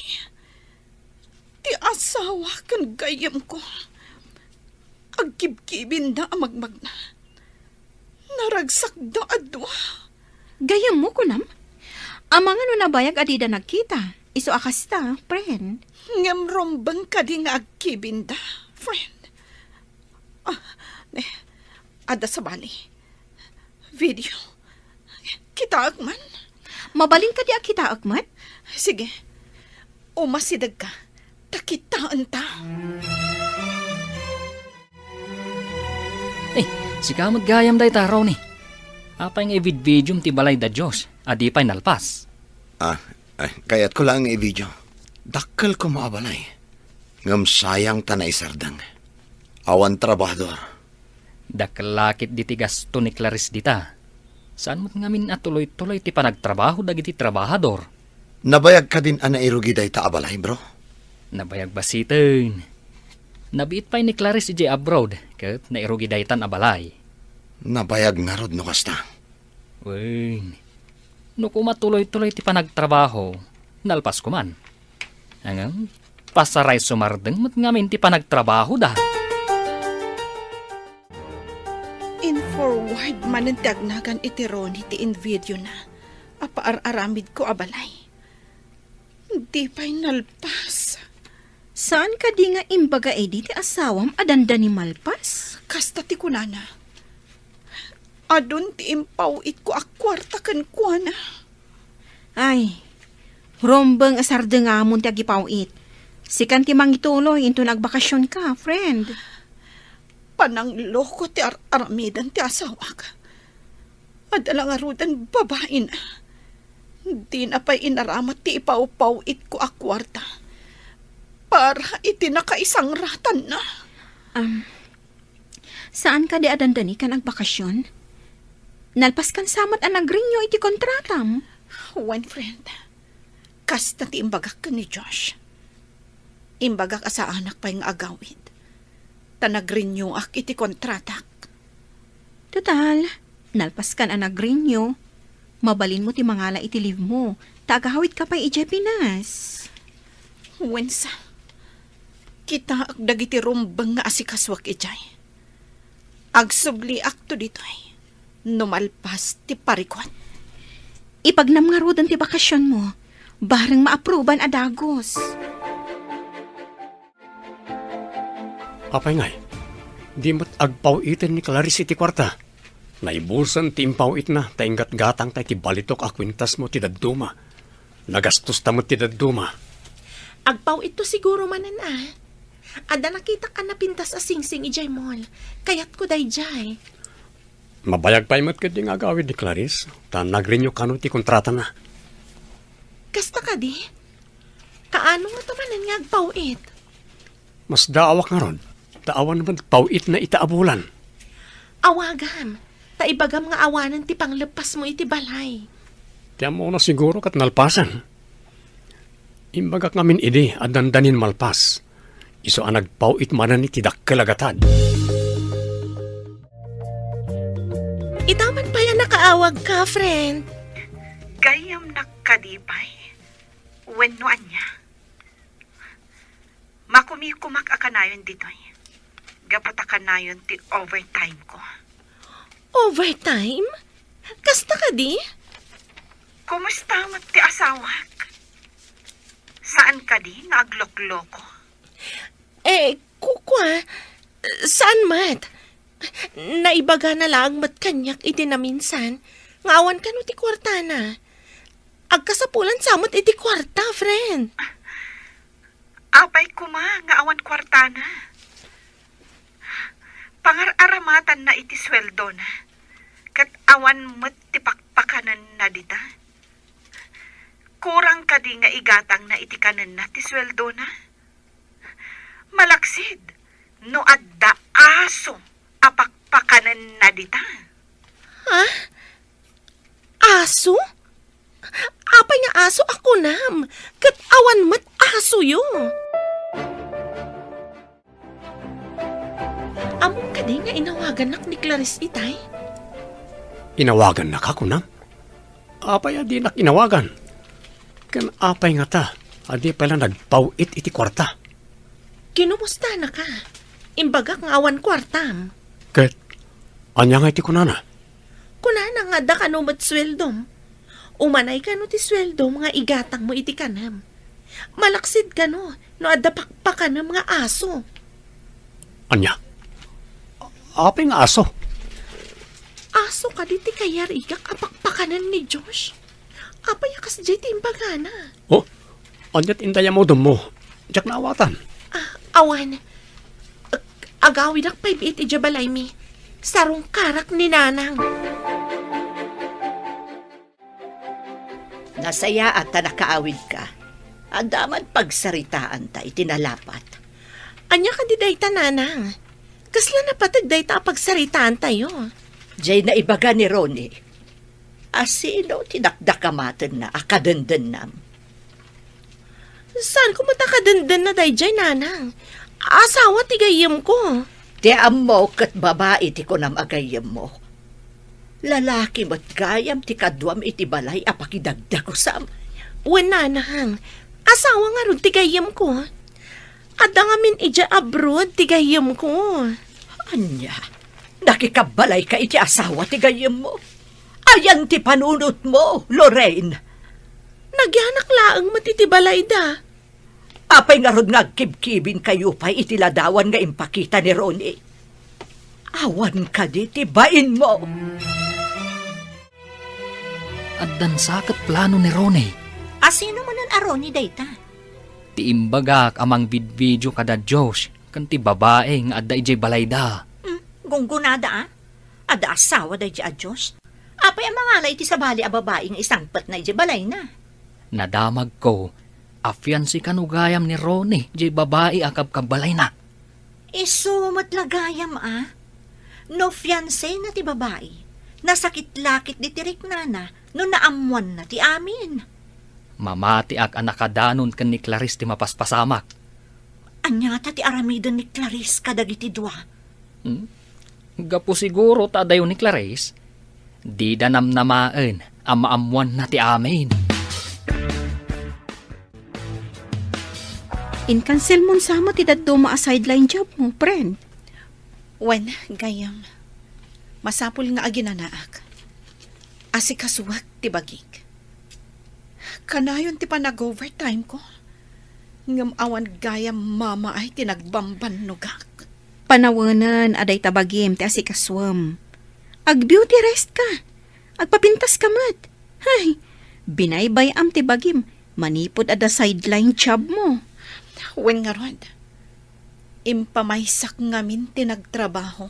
Ti asawa ken gayyemko, agkibkibinda a magmagna. Naragsakda a dua. Gayyemmo, kunam? Amangan no nabayag a dida nagkita. Isu a kasta, friend. Ngem rumbeng kadi nga agkibinda, friend? Ah, ne, adda sabali. Video. Kitaek man. Mabalin kadi a kitaek met? Sige. Umasidegka. Ta kitaenta. Eh, sika met gayam dayta, Ronnie. Apay nga ividvidiom ti balay da Josh a di pay nalpas? Ah, ay, kayatko laeng nga ivideo. Dakkel koma a balay. Ngem sayang ta naisardeng. Awan trabahador. Dakkel la ketdi ti gasto ni Clarice dita. Saan met ngamin a tuloy-tuloy ti panagtrabaho dagiti trabahador. Nabayag kadin a nairugi dayta a balay, bro? Nabayag basiten. Nabiit pay ni Clarice idiay abroad, ket nairugi daytan a balay. Nabayag ngarud no kasta. Wen, no koma tuloy-tuloy ti panagtrabaho, nalpas koman. Ngem, pasaray sumardeng met ngamin ti panagtrabahoda. In-forward manen ti agnagan iti Ronnie ti invidiona a paar-aramidko a balay. Di pay nalpas. Saan kadi nga imbaga idi ti asawam a dandani malpas? Kasta ti kunana. Adun ti impaw-itko a kuarta kenkuana. Ay, rumbeng a sardengamon ti agipaw-it. Sikan ti mangituloy inton agbakasionka, friend. Panangloko ti ar-aramiden ti asawak. Adda la ngaruden babaina. Dina pay inaramat ti ipawpaw-itko a kuarta para iti nakaisangratanna. Am, saan kadi a dandani kan agbakasion? Nalpaskan sa met a nag-renew iti kontratam. Wen, friend. Kasta ti imbagak ken ni Josh. Imbagak a saanak pay nga agawid. Ta nag-renewak iti kontratak. Total, nalpaskan a nag-renew. Mabalinmo ti mangala iti leave mo. Ta agawidka pay idiay Pinas. Wensa, kitaek dagiti rumbeng nga asikasuak idiay. Agsubliakto ditoy no malpas ti parikut. Ipagnam ngaruden ti bakasionmo. Bareng maapruban a dagus. Apay ngay, di met agpaw-iten ni Clarice iti kuarta? Naibusen ti impaw-itna ta inggatgatangta iti balitok a kuentasmo ti dadduma. Nagastosta met ti dadduma. Agpaw-itto siguro manen a. Adda nakitak a napintas a singsing idiay mall. Kayatko daydiay. Mabayag pay met ketdi nga agawid ni Clarice, ta nag-renew kano ti kontratana. Kasta kadi? Kaano ngata manen nga agpaw-it? Masdaawak ngarud, ta awan met paw-itna ita a bulan. Awagam, ta ibagam nga awanen ti pangleppasmo iti balay. Ti ammona siguro ket nalpasen. Imbagak ngamin idi a dandanin malpas. Isu a nagpaw-it manen iti dakkel a gatad. Ita man pay a nakaawagka, friend. Gayyemnak kadi pay? Wenno ania? Makumikumak a kanayon ditoy. Gapu ta kanayon ti overtime ko. Overtime? Kasta kadi? Kumusta met ti asawak? Saan kadi nga aglokloko? Eh, kukua, saan met? Naibagana laeng met kaniak iti naminsan nga awan kano ti kuartana. Agkasapulan sa met iti kuarta, friend. Apay koma nga awan kuartana? Pangar-aramatanna iti sueldona, ket awan met ti pakpakanenna dita. Kurang kadi nga igatangna iti kanenna ti sueldona? Malaksid no adda aso a pakpakanenna dita. Ha? Aso? Apay nga aso a kunam? Ket awan met asoyo. Ammom kadi nga inawagannak ni Clarice itay? Inawagannaka, kunam? Apay a dinak inawagan? Ken apay ngata a di pay la nagpaw-it iti kuarta? Kinumustanaka. Imbagak nga awan kuartam. Ket ania nga iti kunana? Kunana nga adda kano met sueldom. Umanay kano ti sueldom nga igatangmo iti kanem. Malaksid kano no adda pakpakanem nga aso. Ania? Apay nga aso? Aso kadi ti kayarigak a pakpakanen ni Josh? Apay a kasdiay ti imbagana? Oh, ania ti indayamudemmo? Diak naawatan. Ah, awan. Ag-, agawidak pay biit idiay balaymi. Sarungkarak ni Nanang. Nasayaat ta nakaawidka. Adda man pagsaritaanta iti nalapat. Ania kadi dayta, Nanang? Kasla napateg dayta a pagsaritaantayo? Jay naibaga ni Ronnie. A sino ti dakdakamatenna a kadendennam? Saan ko met a kadendenna dayjay, Nanang? Asawa ti gayyemko. Ti ammo ket babai ti kunam a gayyemmo. Lalaki met gayam ti kaduam iti balay a pakidagdagusam. Wen, Nanang, asawa ngarud ti gayyemko. Adda ngamin idiay abroad ti gayyemko. Ania? Nakikabbalayka iti asawa ti gayyemmo? Ayan ti panunotmo, Lorraine? Nagyanak laeng met iti balayda. Apay ngarud nga agkibkibinkayo pay iti ladawan nga impakita ni Ronnie? Awan kadi ti bainmo? Addan sa ket plano ni Ronnie. A sino manen a Ronnie dayta? Ti imbagak a mangbidbidio kada Josh ken ti babai nga adda idiay balayda. Hmm, gunggonada, a? Adda asawa daydiay a Josh? Apay a mangala iti sabali a babai nga isangpetna idiay balayna? Nadamagko a fiancé kano gayam ni Ronnie diay babai a kabkabbalayna. Isu met la gayam, a? No fiancéna ti babai, nasakit la ketdi ti riknana no naammoanna ti amin. Mamatiak a nakadanon ken ni Clarice ti mapaspasamak. Ania ngata ti aramiden ni Clarice kadagiti dua? Hmm? Gapu siguro ta adayo ni Clarice, dida namnamaen a maammoanna ti amin. Inkanselmon sa met ti dadduma a sideline jobmo, friend. Wen, gayyem. Masapul nga aginanaak. Asikasuak ti bagik. Kanayon ti panag-overtime ko. Ngem awan gayam mamaay ti nagbambannogak. Panawenen a dayta bagim ti asikasuem. Ag-beauty rest ka. Agpapintas ka met. Hay, binaybay-am ti bagim manipud adda sideline job mo. Wen ngarud, Impamaysak ngamin ti nagtrabaho.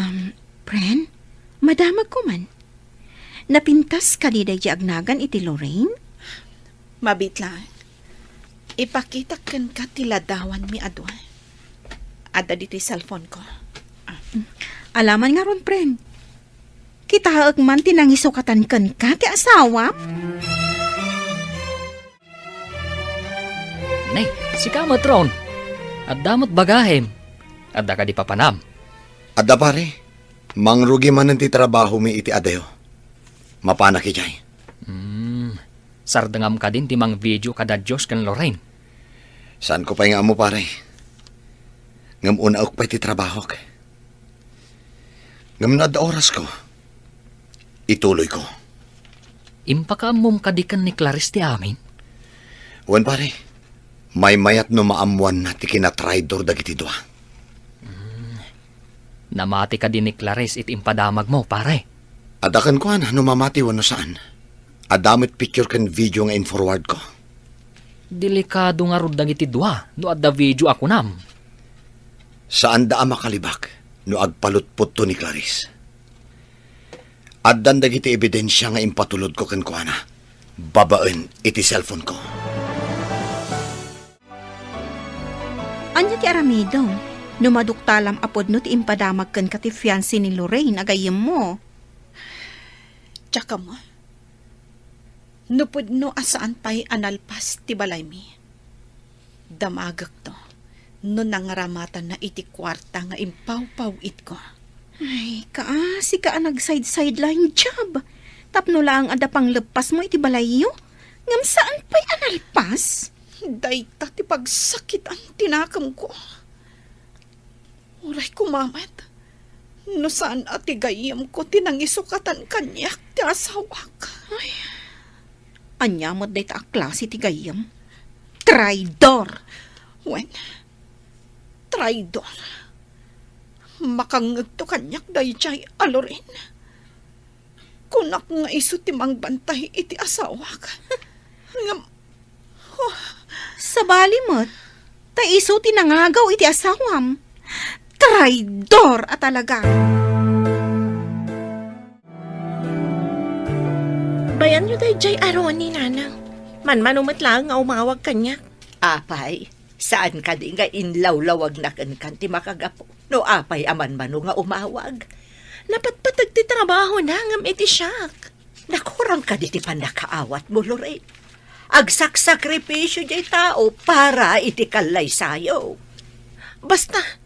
Um, Pren, madamagko man. Napintas kadi daydi agnagan iti Lorraine? Mabiit laeng. Ipakitak kenka ti ladawanmi a dua. Adda ditoy cellphone ko. Alaman ngarud, Pren. Kitaek man ti nangisukatan kenka ti asawam? Ne, sika met, Ron. Adda met bagahim. Adda kadi papanam? Adda, pare. Mangrugi manen ti trabahomi iti adayo. Mapanak idiay. Hmm. Sardengam kadin ti mangvideo kada Dios ken Lorraine? Saanko pay nga ammo, pare. Ngem unaek pay ti trabahok. Ngem no adda orasko, ituloyko. Impakaammom kadi ken ni Clarice ti amin? Wen, pare. Maymayat no maammoanna ti kinatraidor dagiti dua. Hmm. Namati kadi ni Clarice iti impadamagmo, pare? Adda kenkuana no mamati wenno saan. Adda met picture ken video nga in-forward ko. Delikado ngarud dagiti dua no adda video a kunam. Saanda a makalibak no agpalutpotto ni Clarice. Addan dagiti ebidensia nga impatulodko kenkuana babaen iti cellphone ko. Ania ti aramidem no maduktalam a pudno ti impadamag kenka ti fiancé ni Lorraine a gayyemmo? Diak ammo. No pudno a saan pay a nalpas ti balaymi, damagekto no nangaramatanna iti kuarta nga impawpaw-itko. Ay, kaasi ka a nag-side-sideline job. Tapno laeng adda pangleppasmo iti balayyo, ngem saan pay a nalpas? Dayta ti pagsakitan ti nakemko. Uray koma met, no saan a ti gayyemko ti nangisukatan kaniak ti asawak. Ay, ania met dayta a klase ti gayyem? Traidor! Wen, traidor. Makangngegto kaniak daydiay a Lorraine. Kunak nga isu ti mangbantay iti asawak. Ngem, oh. Sabali met, ta isu ti nangagaw iti asawam. Traidor a talaga! Bayanyo daydiay a Ronnie, nanang. Manmano met laeng nga umawag kaniak. Apay, saan kadi nga inlawlawagna kenka ti makagapu no apay a manmano nga umawag? Napatpateg ti trabahona ngem iti siak. Nakurang kadi ti pannakaawatmo, Lorraine? Agsaksakripisio diay tao para iti kallaysayo. Basta,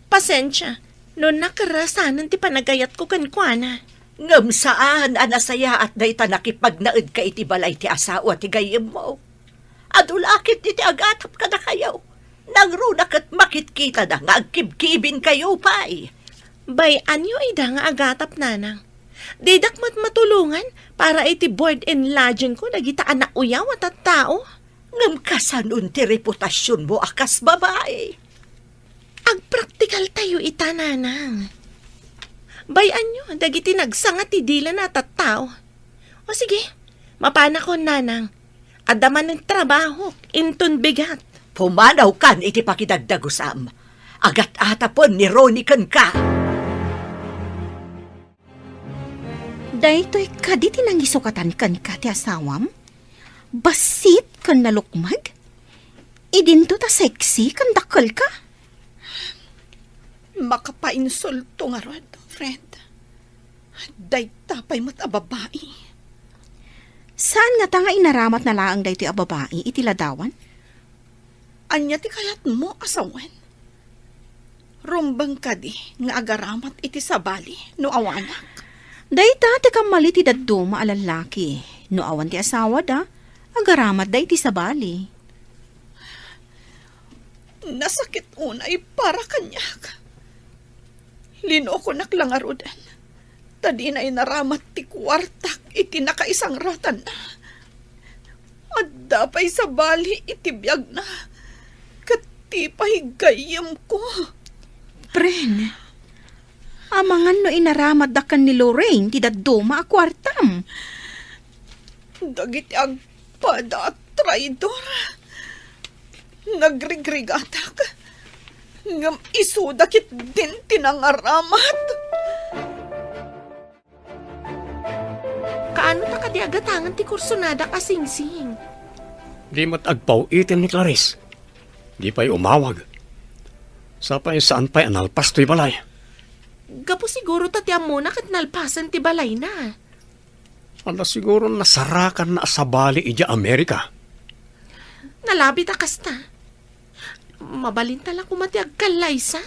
pasensia no nakerasanen ti panagayatko kenkuana. Ngem saan a nasayaat dayta nakipagnaedka iti balay ti asawa ti gayyemmo. Adu la ketdi ti agatap kadakayo. Nangruna ket makitkitada nga agkibkibinkayo pay. Bay-anyo ida nga agatap, nanang. Didak met matulongan para iti board and lodgingko dagita a nauyaw a tattao. Ngem kasanon ti reputasionmo a kas babai? Agpraktikaltayo ita, nanang. Bay-anyo dagiti nagsanga ti dila a tattao. O sige, mapanakon, nanang. Adda manen trabahok inton bigat. Pumanawkan iti pakidagdagusam. Agat-atapen ni Ronnie kenka. Daytoy kadi ti nangisukatan kenka ti asawam? Bassit ken nalukmeg? Idinto ta sexy ken dakkelka? Makapainsulto ngarud, friend. Dayta pay met a babai. Saan ngata nga inaramatna laeng daytoy a babai iti ladawan? Ania ti kayatmo a sawen? Rumbeng kadi nga agaramat iti sabali no awanak? Dayta ti kammali ti dadduma a lallaki. No awan ti asawada, agaramatda iti sabali. Nasakit unay para kaniak. Linokonak la ngaruden, ta dina inaramat ti kuartak iti nakaisangratna. Adda pay sabali iti biagna, ket ti pay gayyemko. Pren, amangan no inaramatda ken ni Lorraine ti dadduma a kuartam. Dagiti agpada a traidor, nagrigrigatak. Ngem isuda ketdin ti nangaramat. Kaano ta kadi a gatangen ti kursonadak a singsing? Di met agpaw-iten ni Clarice. Di pay umawag. Sapay saan pay a nalpas toy balay. Gapu siguro ta ti ammona ket nalpasen ti balayna. Ania siguro nasarakanna a sabali idiay Amerika. Nalabit a kasta. Mabalinta la koma ti agkallaysa.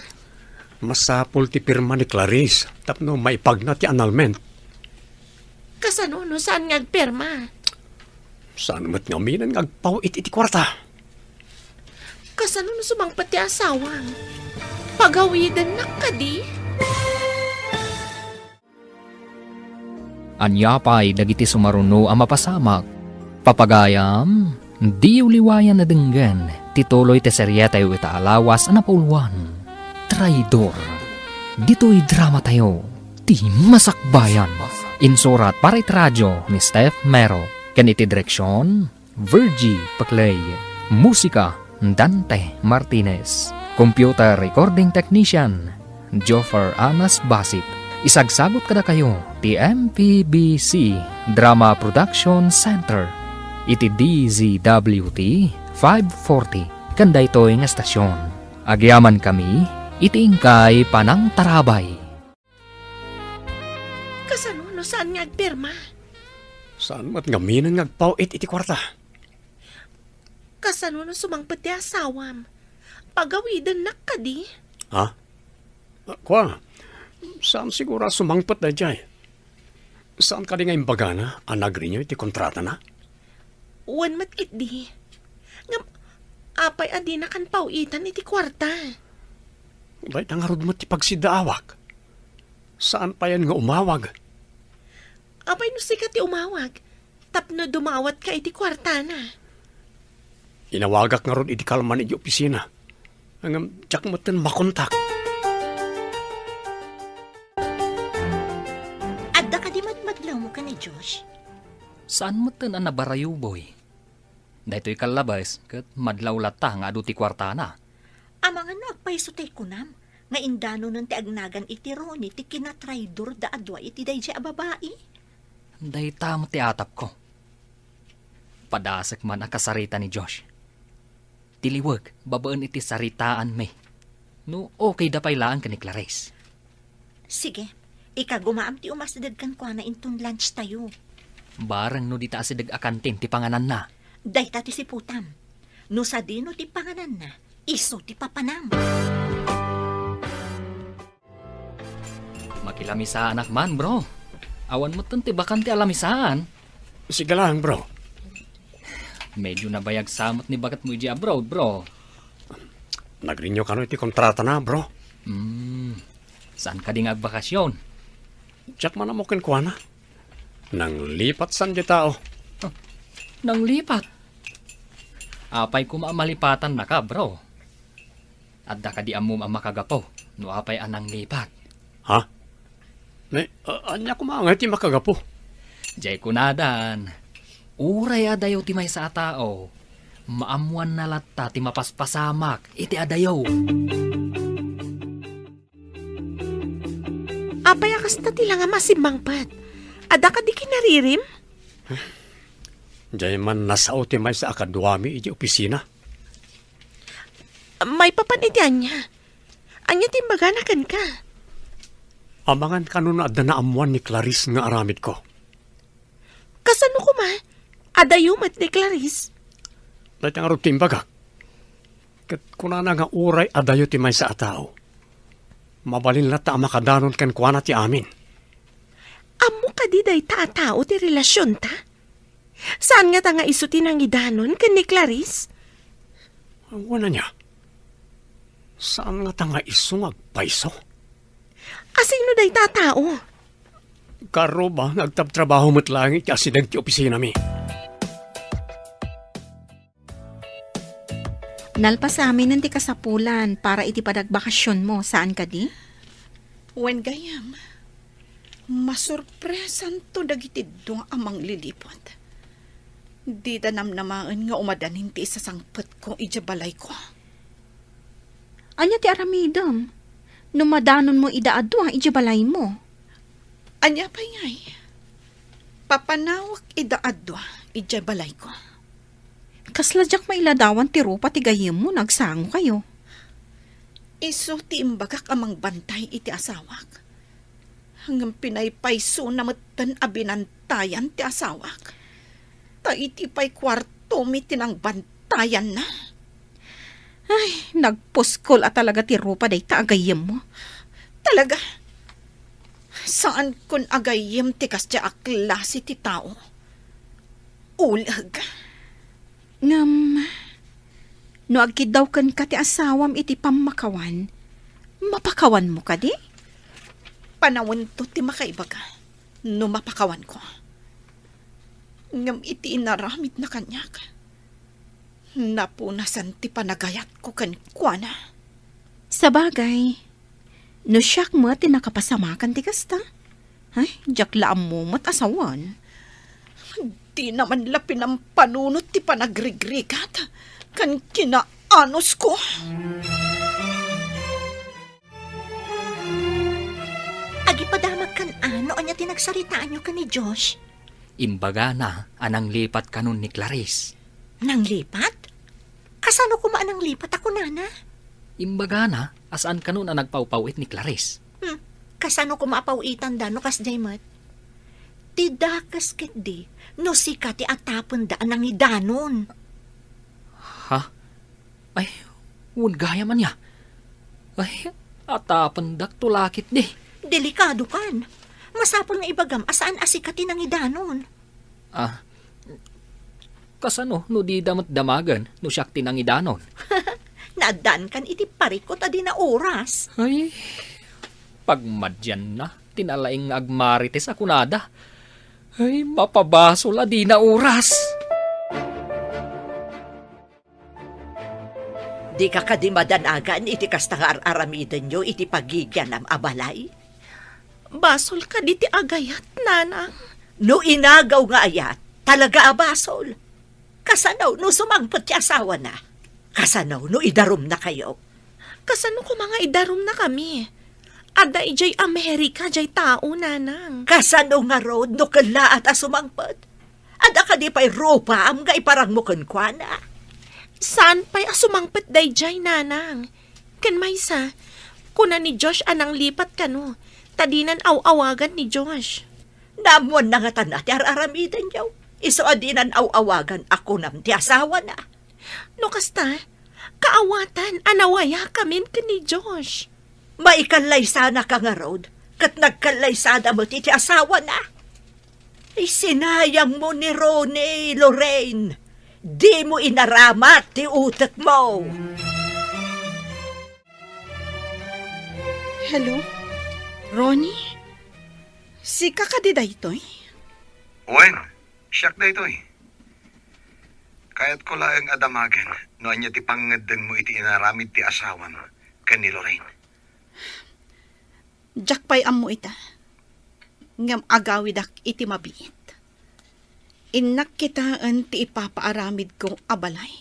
Masapul ti pirma ni Clarice tapno maipagna ti annulment. Kasano no saan nga agpirma? Saan met ngamin nga agpaw-it iti kuarta? Kasano no sumangpet ti asawam? Pagawidennak kadi? Ania pay dagiti sumaruno a mapasamak? Papagayam, diyo liwayan a denggen ti tuloy ti serietayo ita a lawas a napauluan, Traidor. Ditoy dramatayo, ti Masakbayan. Insurat para iti radio ni Steph Mero, ken iti direksion, Virgie Paclay. Musika, Dante Martinez. Computer recording technician, Joffer Anas Basit. Isagsagut kadakayo ti M P B C Drama Production Center iti D Z W T five forty ken daytoy nga estasion. Agyamankami iti inkay panangtarabay. Kasano no saan nga agpirma? Saan met ngamin nga agpaw-it iti kuarta? Kasano no sumangpet ti asawam? Pagawidennak kadi? Ha? Ah, kua, saan siguro a sumangpet daydiay? Saan kadi nga imbagana a nag-renew iti kontratana? Wen met ketdi. Ngem, apay a dinakan paw-itan iti kuarta? Dayta ngarud met ti pagsiddaawak. Saan payen nga umawag? Apay no sika ti umawag tapno dumawatka iti kuartana? Inawagak ngarud idi kalman iti opisina. Ngem diak metten makontak. Adda kadi madmadlawmo ken ni Josh? Saan metten a nabarayo, Boy. Daytoy kallabes ket madlaw latta nga adu ti kuartana. Amangan no agpayso tay kunam nga indanonen ti agnagan iti Ronnie ti kinatraidorda a dua iti daydiay a babai? Dayta met ti atapko. Padasek man a kasarita ni Josh. Ti liwek babaen iti saritaanmi. No okayda pay laeng ken ni Clarice. Sige, ikagumaam ti umasideg kenkuana inton lunch tayo. Bareng no dita asideg a kantin ti pangananna. Dayta ti siputam. No sadino ti pangananna, isu ti papanam. Makilamesaanak man, bro. Awan metten ti bakan ti alamisaan. Sige lang, bro. Medyo nabayag sa met ni baketmo idiay abroad, bro. Nag-renew kano iti kontratana, bro? Hmm. Saan kadi nga agbakasyon? Diak man ammo kenkuana. Nanglipat san diay tao. Ah, nanglipat? Apay koma a malipatannaka, bro? Adda kadi ammom a makagapu no apay a nanglipat? Ha? Ne, a-, ania koma ngay ti makagapu? Diay kunadan, uray adayo ti maysa a tao, maammoanna latta ti mapaspasamak iti adayo. Apay a kasta ti langam a simmangpet? Adda kadi kinaririm? Diay man nasao ti maysa a kaduami iti opisina. Maipapan iti ania? Ania ti imbagana kenka? Amangan kano no adda naammoan ni Clarice nga aramidko. Kasano koma? Adayo met ni Clarice? Dayta ngarud ti imbagak. Ket kunana nga uray adayo ti maysa a tao, mabalin latta a makadanon kenkuana ti amin. Ammo kadi dayta a tao ti relasionta? Saan ngata nga isu ti nangidanon ken ni Clarice? Wen ania? Saan ngata nga isu nga agpayso? Asino dayta a tao? Karuba nga agtabtrabaho met laeng iti asideg ti opisinami. Nalpas aminen ti kasapulan para iti panagbacasionmo, saan kadi? Wen gayam, masurpresanto dagiti dua a mangliliput. Dida namnamaen nga umadanin ti isasangpetko idiay balayko. Ania ti aramidem no madanonmo ida a dua idiay balaymo? Ania pay ngay? Papanawek ida a dua idiay balayko. Kasla diak mailadawan ti rupa ti gayyemmo no agsangokayo. Isu ti imbagak a mangbantay iti asawak. Ngem pinaypaysona metten a binantayan ti asawak. Ta iti pay kuartomi ti nangbantayanna. Ay, nagpuskol a talaga ti rupa dayta a gayyemmo. Talaga? Saankon a gayyem ti kasdiay a klase ti tao. Uleg. Ngem, no agkiddaw kenka ti asawam iti pammakawan, mapakawanmo kadi? Panawento ti makaibaga no mapakawanko. Ngem iti inaramidna kaniak, napunasan ti panagayatko kenkuana. Sabagay, no siak met ti nakapasamakan ti kasta, ay, diak la ammo met a sawen. Dina man la pinampanunot ti panagrigrigat ken kinaanosko. Agipadamag kan ano, ania ti nagsaritaanyo ken ni Josh? Imbagana a nanglipat kanon ni Clarice. Nanglipat? Kasano koma a nanglipat a kunana? Imbagana a saan kanon a nagpawpaw-it ni Clarice. Hmm, kasano koma a paw-itanda no kasdiay met? Ti dakes ketdi no sika ti atapenda a nangidanon. Ha? Ay, wen gayam ania? Ay, atapendakto la ketdi. Delikadokan. Masapul nga ibagam a saan a sika ti nangidanon. Ah, kasano no dida met damagen no siak ti nangidanon? Naaddankan iti parikut a dina oras. Ay, pagmadianna ti nalaing nga agmarites a kunada. Ay, mapabasol a dina oras. Dika kadi madanagan iti kasta nga ar-aramidenyo iti pagigianam a balay? Basol kadi ti agayat, nanang? No inagaw nga ayat, talaga a basol. Kasano no sumangpet ti asawana? Kasano no idarumnakayo? Kasano koma nga idarumnakami? Adda idiay Amerika diay tao, nanang. Kasano ngarud no kellaat a sumangpet? Adda kadi pay rupaam nga iparangmo kenkuana? Saan pay a sumangpet daydiay, nanang? Ken maysa, kuna ni Josh a nanglipat kano, ta dinan aw-awagan ni Josh. Naammoanna ngata ti ar-aramidenyo. Isu a dinan aw-awagan a kunam ti asawana. No kasta, kaawatan a nawayakamin ken ni Josh. Maikallaysanaka ngarud, ket nagkallaysada met iti asawana. Ay, sinayangmo ni Ronnie, Lorraine. Dimo inaramat ti utekmo. Hello? Ronnie? Sika kadi daytoy? Wen, siak daytoy. Kayatko laeng a damagen no ania ti pangngeddengmo iti inaramid ti asawam ken ni Lorraine. Diak pay ammo ita, ngem agawidak iti mabiit. Innak kitaen ti ipapaaramidko a balay.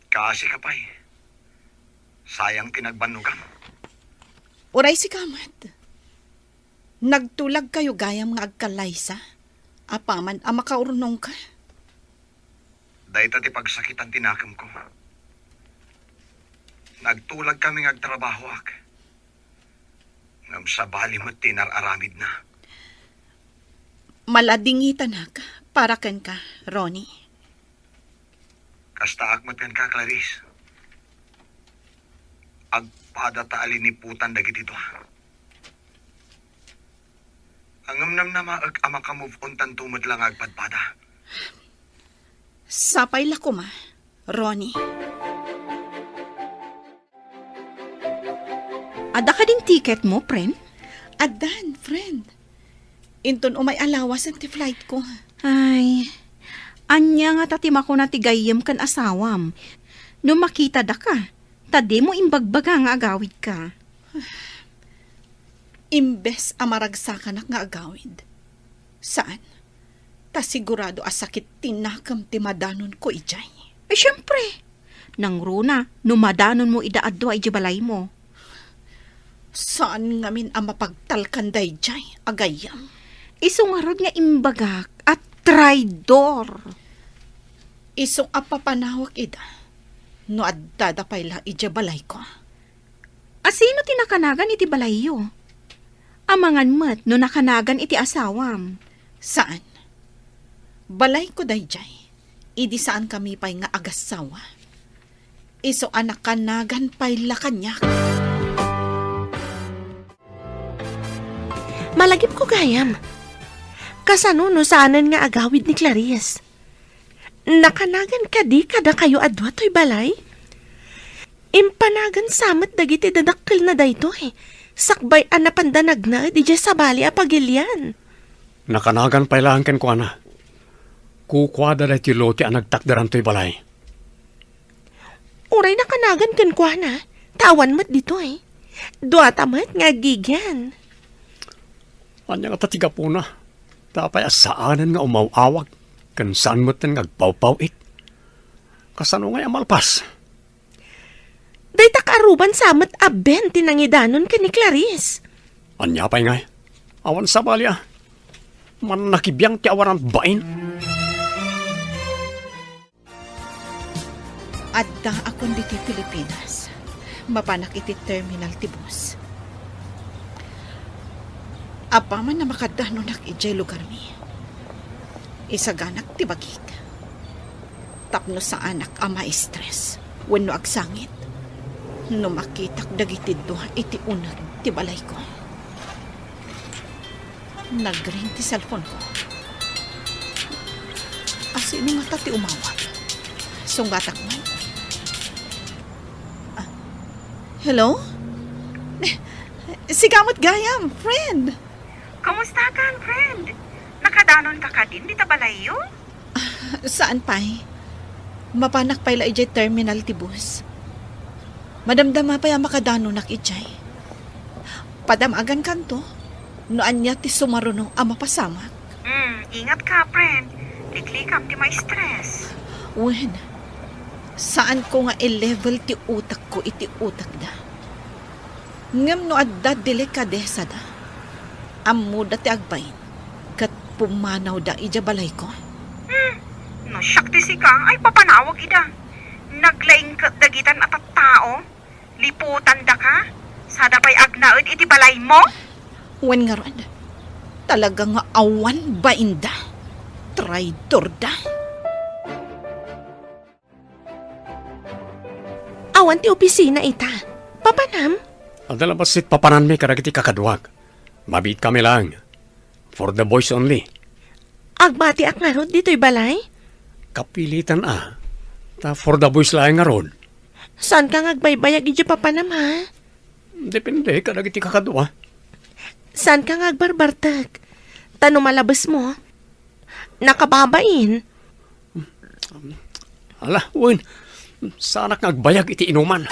Kaasi ka pay. Sayang ti nagbannogam. Uray sika met. Nagtulagkayo gayam nga agkallaysa, apaman a makaurnongka. Dayta ti pagsakitan ti nakemko. Nagtulagkami nga agtrabahoak. Ngem sabali met ti inar-aramidna. Maladingitanak para kenka, Ronnie. Kastaak met kenka, Clarice. Agpada ta a liniputan dagiti dua. Ngem namnamaek a maka-move on tanto met la nga agpadpada. Sapay la koma, Ronnie. Adda kadin ticket mo, friend? Addan, friend. Inton umay a lawasen ti flight ko. Ay, ania ngata ti makuna ti gayyem ken asawam no makitadaka, ta dimo imbagbaga nga agawidka? Imbes a maragsakanak nga agawid, saan, ta sigurado a sakit ti nakem ti madanonko idiay. Eh, siempre, Nangruna no madanonmo ida a dua idiay balaymo. Saan ngamin a mapagtalkan daydiay a gayyem. Isu ngarud nga imbagak a traidor. Isu a papanawak ida no addada pay la idiay balayko. A sino ti nakanagan iti balayyo? Amangan met no nakanagan iti asawam. Saan. Balayko daydiay. Idi saankami pay nga agassawa. Isu a nakanagan pay la kaniak. Malagipko gayam. Kasano no saanen nga agawid ni Clarice? Nakanagan kadi kadakayo a dua toy balay? Impanagan sa met dagiti dadakkelna daytoy, sakbay a napanda nagnaed idiay sabali a pagilian. Nakanagan pay laeng kenkuana. Kukuada daytoy lote a nagtakderan toy balay. Uray nakanagan kenkuana, ta awan met ditoy. Duata met nga aggigyan. Ania ngata ti gapuna? Apay a saanen nga umaw-awag, ken saan metten nga agpawpaw-it? Kasano ngay a malpas? Dayta kaaruban sa met a Ben ti nangidanon ken ni Clarice. Ania pay ngay? Awan sabali a. Mannakibiang ti awanan bain. Addaakon ditoy Pilipinas. Mapanak iti terminal ti bus. Apaman a makadanonak idiay lugarmi, isaganak ti bagik. Tapno saanak a ma-stress wenno agsangit no makitak dagiti dua iti uneg ti balayko. Nagring ti cellphone ko. A sino ngata ti umawag? Sunggatak man. Ah, hello? Sika met gayam, friend. Kumusta kan, friend? Nakadanon ka kadin dita balayyo? Saan pay? Mapanak pay la idiay terminal ti bus. Madamdama pay a makadanonak idiay. Padamagankanto no ania ti sumaruno a mapasamak. Hmm, ingat ka, friend. Liklikam ti ma-stress. Wen, saanko nga i-level ti utakko iti utakda. Ngem no adda delikadesada, ammoda ti agbain ket pummanawda idiay balayko. Hmm, no siak ti sika, ay papanawag ida. Naglaing ket dagitan a tattao, liputandaka, sada pay agnaed iti balaymo. Wen ngarud, talaga nga awan bainda. Traidorda. Awan ti opisina ita. Papanam? Adda la bassit papananmi kadagiti kakaduak. Mabiitkami laeng. For the boys only. Agbatiak ngarud ditoy balay? Kapilitan a. Ta for the boys laeng ngarud. Saanka nga agbaybayag idiay papanam, ha? Depende kadagiti kakadua. Saanka nga agbarbartek? Ta no malabesmo, nakababain. Ala, wen, saanak nga agbayag iti inuman.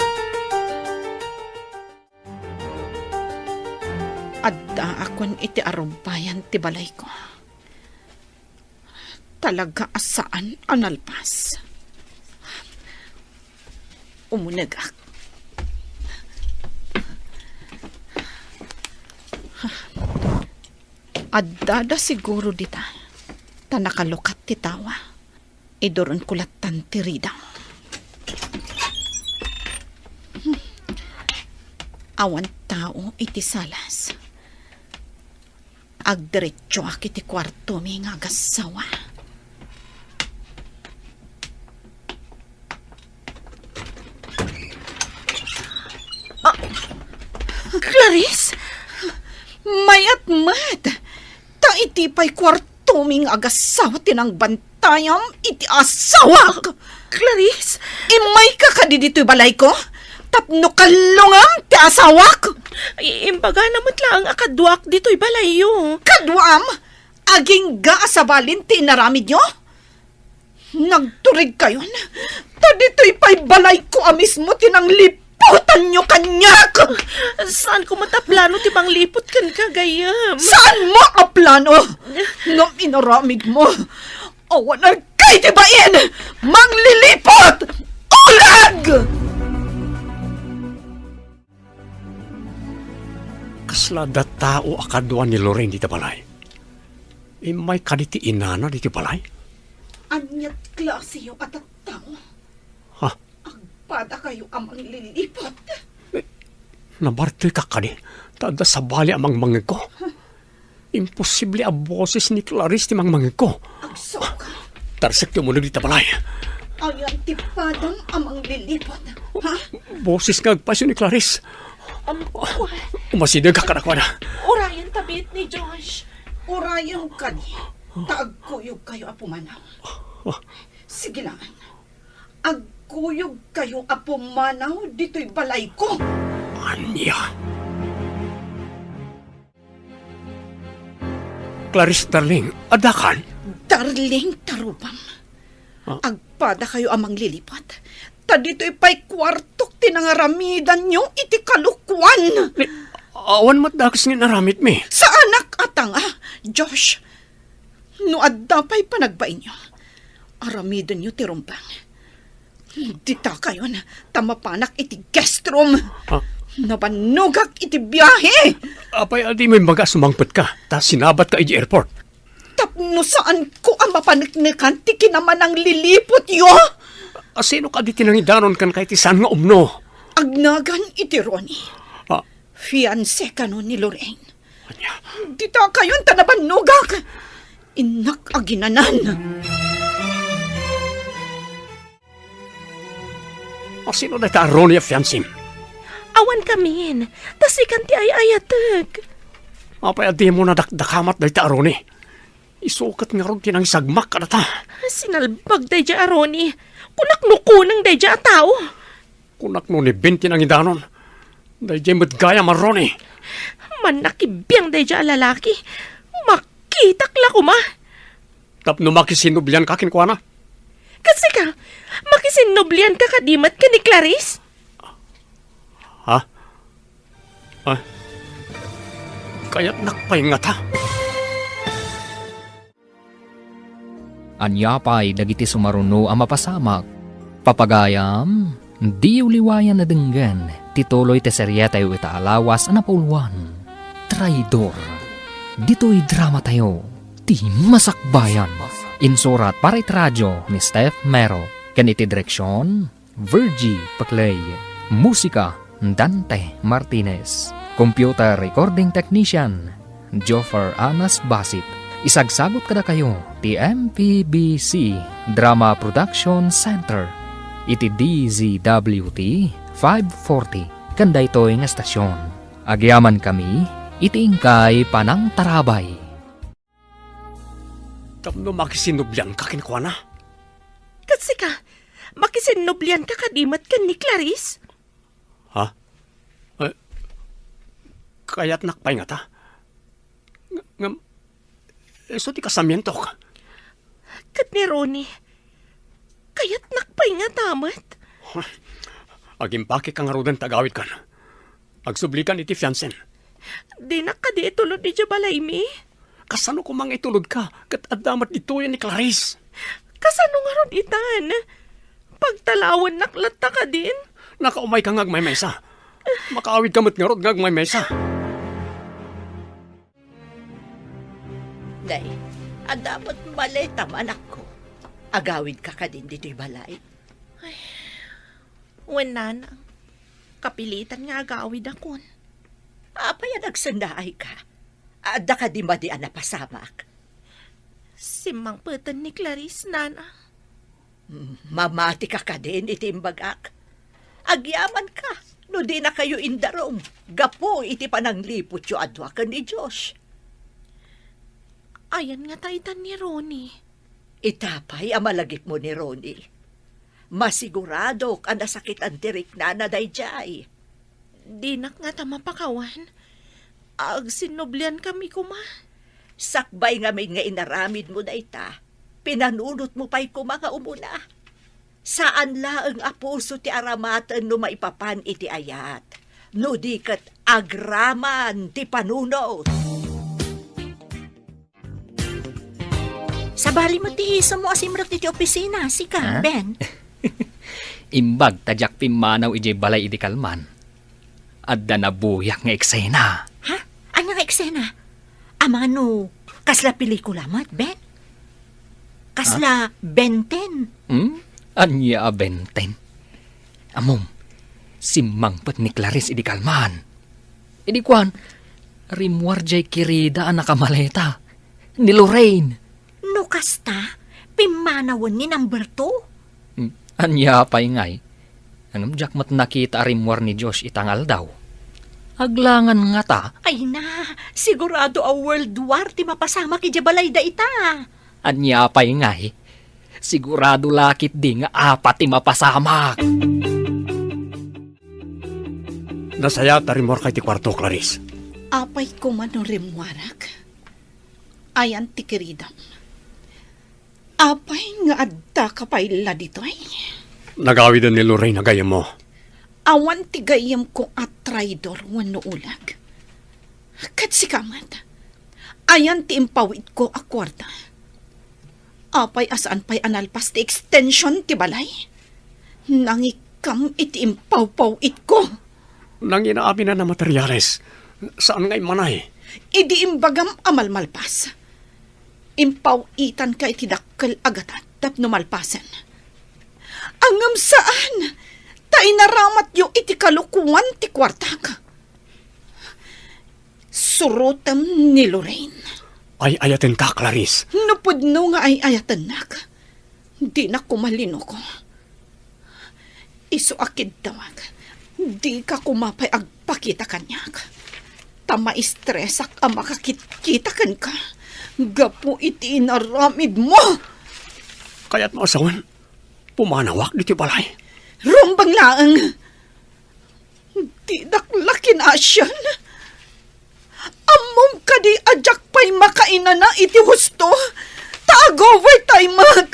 Addaakon iti arubbayan ti balayko. Talaga a saan a nalpas. Umunegak. Addada siguro dita, ta nakalukat ti tawa. Iduronko lattan ti ridaw. Hmm. Awan tao iti salas. Agdiretsoak iti kuartomi nga agassawa. Ah, Clarice? Mayat met! Ta iti pay kuartomi nga agassawa ti nangbantayam iti asawak! Clarice? Immayka kadi ditoy balayko? Tapno kallongam ti asawak! I-, imbagana met laeng a kaduak ditoy balayyo. Kaduam? Agingga a sabalin ti inaramidyo? Nagturigkayon, ta ditoy pay balayko a mismo ti nangliputanyo kaniak! Saanko met a plano ti mangliput kenka, gayyem. Saanmo a plano? Ngem inaramidmo, awan kay ti bain! Mangliliput! Ulit! Ag! Kasla adda tao a kadua ni Lorraine dita balay. Immay kadi ti inana ditoy balay? Aniat klasiyo a tattao? Ha? Agpadakayo a mangliliput. Eh, nabartoy ka kadi, ta adda sabali a mangmangegko. Imposible a boses ni Clarice ti mangmangegko. Agsuka. Tarsekto umulog dita balay. Ayan ti padam a mangliliput. Ha? Boses nga agpayso ni Clarice. Umasideg ka kadakuada. Urayan ta biit ni Josh. Urayan kadi, ta agkuyog kayo a pumanaw. Sige lang. Agkuyog kayo a pumanaw ditoy balayko. Ania? Clarice, darling, adda kan? Darling, tarubam. Ah. Agpada kayo a mangliliput. Ta ditoy pay kuartok ti nangaramidanyo iti kalokuan. Ni, awan met dakes nga inaramidmi. Saanak a tanga, Josh. No adda pay panagbainyo, aramidenyo ti rumbeng. Dita kayon, ta mapanak iti guest room. Ah. Nabannogak iti biahe. Apay a dimo imbaga a sumangpetka, ta sinabatka iti airport? Tapno saanko a mapaneknekan ti kinamanangliliputyo. A, sino kadi ti nangidanon kenka iti saan nga umno? Agnagan iti Ronnie. Ah. Fiancé kano ni Lorraine. Ania? Dita kayon ta nabannogak. Innak aginanan. A, sino dayta a Ronnie a fiancém? Awan kamin, ta sikan ti ay-ayatek. Apay a dimo nadakdakamat dayta a Ronnie? Isu ket ngarud ti nangisagmak kadata. Sinalbag daydiay a Ronnie. Kunak no kuneng daydiay a tao. Kunak no ni Ben ti nangidanon. Daydiay met gayam a Ronnie. Mannakibiang daydiay a lalaki. Makitak la koma. Tapno makisinnublianka kenkuana? Ket sika, makisinnublianka kadi met ken ni Clarice? Ha? Ay, kayatnak pay ngata. Ania pay dagiti sumaruno a mapasamak? Papagayam, diyo liwayan a denggen ti tuloy ti serietayo ita a lawas a napauluan, Traidor. Ditoy dramatayo, ti Masakbayan. Insurat para iti radio ni Steph Mero, ken iti direksion, Virgie Paclay. Musika, Dante Martinez. Computer recording technician, Joffer Anas Basit. Isagsagut kadakayo ti M P B C Drama Production Center iti D Z W T five forty ken daytoy nga estasion. Agyamankami iti inkay panangtarabay. Tapno makisinnublianka kenkuana? Ket sika, makisinnublianka kadi met ken ni Clarice? Ha? Eh, kayatnak pay ngata? Ng-, ngem, isu ti kasamientok. Ket ni Ronnie, kayatnak pay ngata met? Agimpakek ka ngaruden ta agawidkan. Agsublikan iti fiancén. Dinak kadi itulod idiay balaymi? Kasano koma nga itulodka ket adda met ditoyen ni Clarice? Kasano ngarud itan? Pagtalawennak latta kadin? Nakaumayka nga agmaymaysa. Makaawidka met ngarud nga agmaymaysa. Nay, adda met maletam, anakko. Agawidka kadin ditoy balay? Ay, wen, nanang. Kapilitan nga agawidakon. Apay a nagsennaayka? Adda kadi madi a napasamak? Simmangpeten ni Clarice, nanang. Mamatika kadin iti imbagak? Agyamanka no dinakayo indarum gapu iti panangliputyo a dua ken ni Josh. Ayan ngata itan ni Ronnie? Ita pay a malagipmo ni Ronnie. Masiguradok a nasakitan ti riknana daydiay. Dinak ngata mapakawan. Agsinnubliankami koma. Sakbay ngamin nga inaramidmo dayta, pinanunotmo pay koma nga umuna. Saan laeng a puso ti aramaten no maipapan iti ayat, no di ket agraman ti panunot. Sabali met ti isu mo a simrek iti opisina, sika, Ha? Ben. Imbag ta diak pimmanaw idiay balay idi kalman, adda nabuyak nga eksena. Ha? Ania nga eksena? Amano, kasla pelikula met, Ben? Kasla Ben ten? Hmm? Ania a Ben ten? Ammom, simmangpet ni Clarice idi kalman. Idi kuan, rimmuar diay kirida a nakamaleta ni Lorraine. No kasta, pimmanawen ni number two. Hmm, ania pay ngay? Ngem diak met nakita a rimmuar ni Josh ita nga aldaw. Aglangan ngata. Ay na, sigurado a world war ti mapasamak idiay balay dayta. Ania pay ngay? Sigurado la ketdi nga apat ti mapasamak. Nasayaat a rimmuarka iti kuarto, Clarice. Apay koma no rimmuarak? Ayan ti kiridam. Apay nga addaka pay la ditoy? Nagawiden ni Lorraine a gayyemmo. Awan ti gayyemko a traidor wenno ulag. Ket sika met, ayan ti impawidko a kuarta. Apay a saan pay a nalpas ti extension ti balay? Nangikkam iti impawpaw-itko. Nangina amin a materiales. Saan nga immanay? Idi imbagam a malmalpas, impaw-itanka iti dakkel a gatad tapno malpasen. Ngem saan, ta inaramatyo iti kalokuan ti kuartak. Surotem ni Lorraine. Ay-ayatenka, Clarice. No pudno nga ay-ayatennak, dinak koma linuko. Isu a kiddawak, dika koma pay agpakita kaniak. Ta maistresak a makakitkita kenka gapu iti inaramidmo. Kayatmo a sawen, pumanawak ditoy balay? Rumbeng laeng. Didak la kinasian. Ammom kadi a diak pay makainana iti husto, ta ag-overtimeak.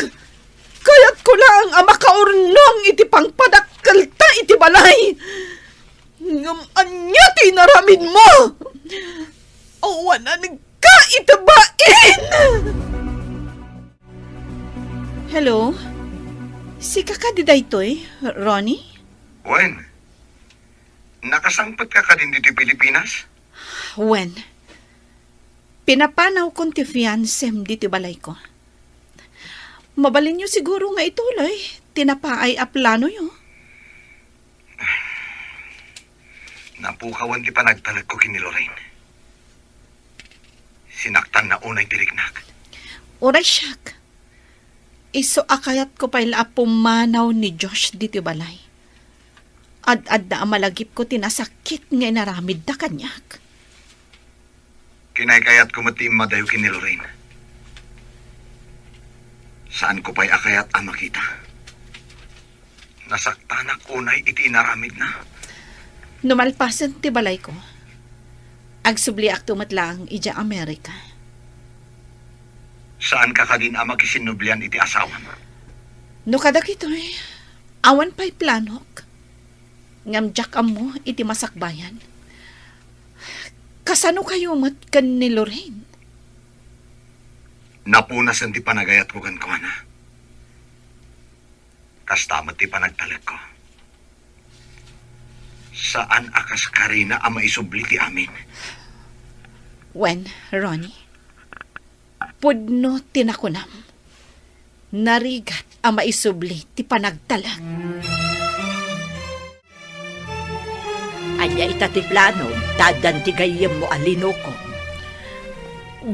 Kayatko laeng a makaurnong iti pangpadakkelta iti balay. Ngem ania ti inaramidmo? Awananka iti bain! Hello? Sika kadi daytoy, Ronnie? Wen, nakasangpetka kadin ditoy Pilipinas? Wen, pinapanawkon ti fiancem ditoy balayko. Mabalinyo siguro nga ituloy ti napaay a planoyo. Napukawan ti panagtalekko ken ni Lorraine. Sinaktanna unay ti riknak. Uray siak. Isu a kayatko pay la a pumanaw ni Josh ditoy balay. Ad-adda a malagipko ti nasakit nga inaramidda kaniak. Kinaykayatko met ti immadayo ken ni Lorraine. Saanko pay a kayat a makita. Nasaktanak unay iti inaramidna. No malpasen ti balayko, agsubliakto met laeng idiay Amerika. Saanka kadin a makisinnublian iti asawam? No kadagitoy, awan pay planok. Ngem diak ammo iti masakbayan. Kasano kayo met ken ni Lorraine? Napunasen ti panagayatko kenkuana. Kasta met ti panagtalekko. Saan a kas karina a maisubli ti amin. Wen, Ronnie, pudno ti nakunam. Narigat a maisubli ti panagtalek. Ania ita ti plano, ta addan ti gayyemmo a linukom?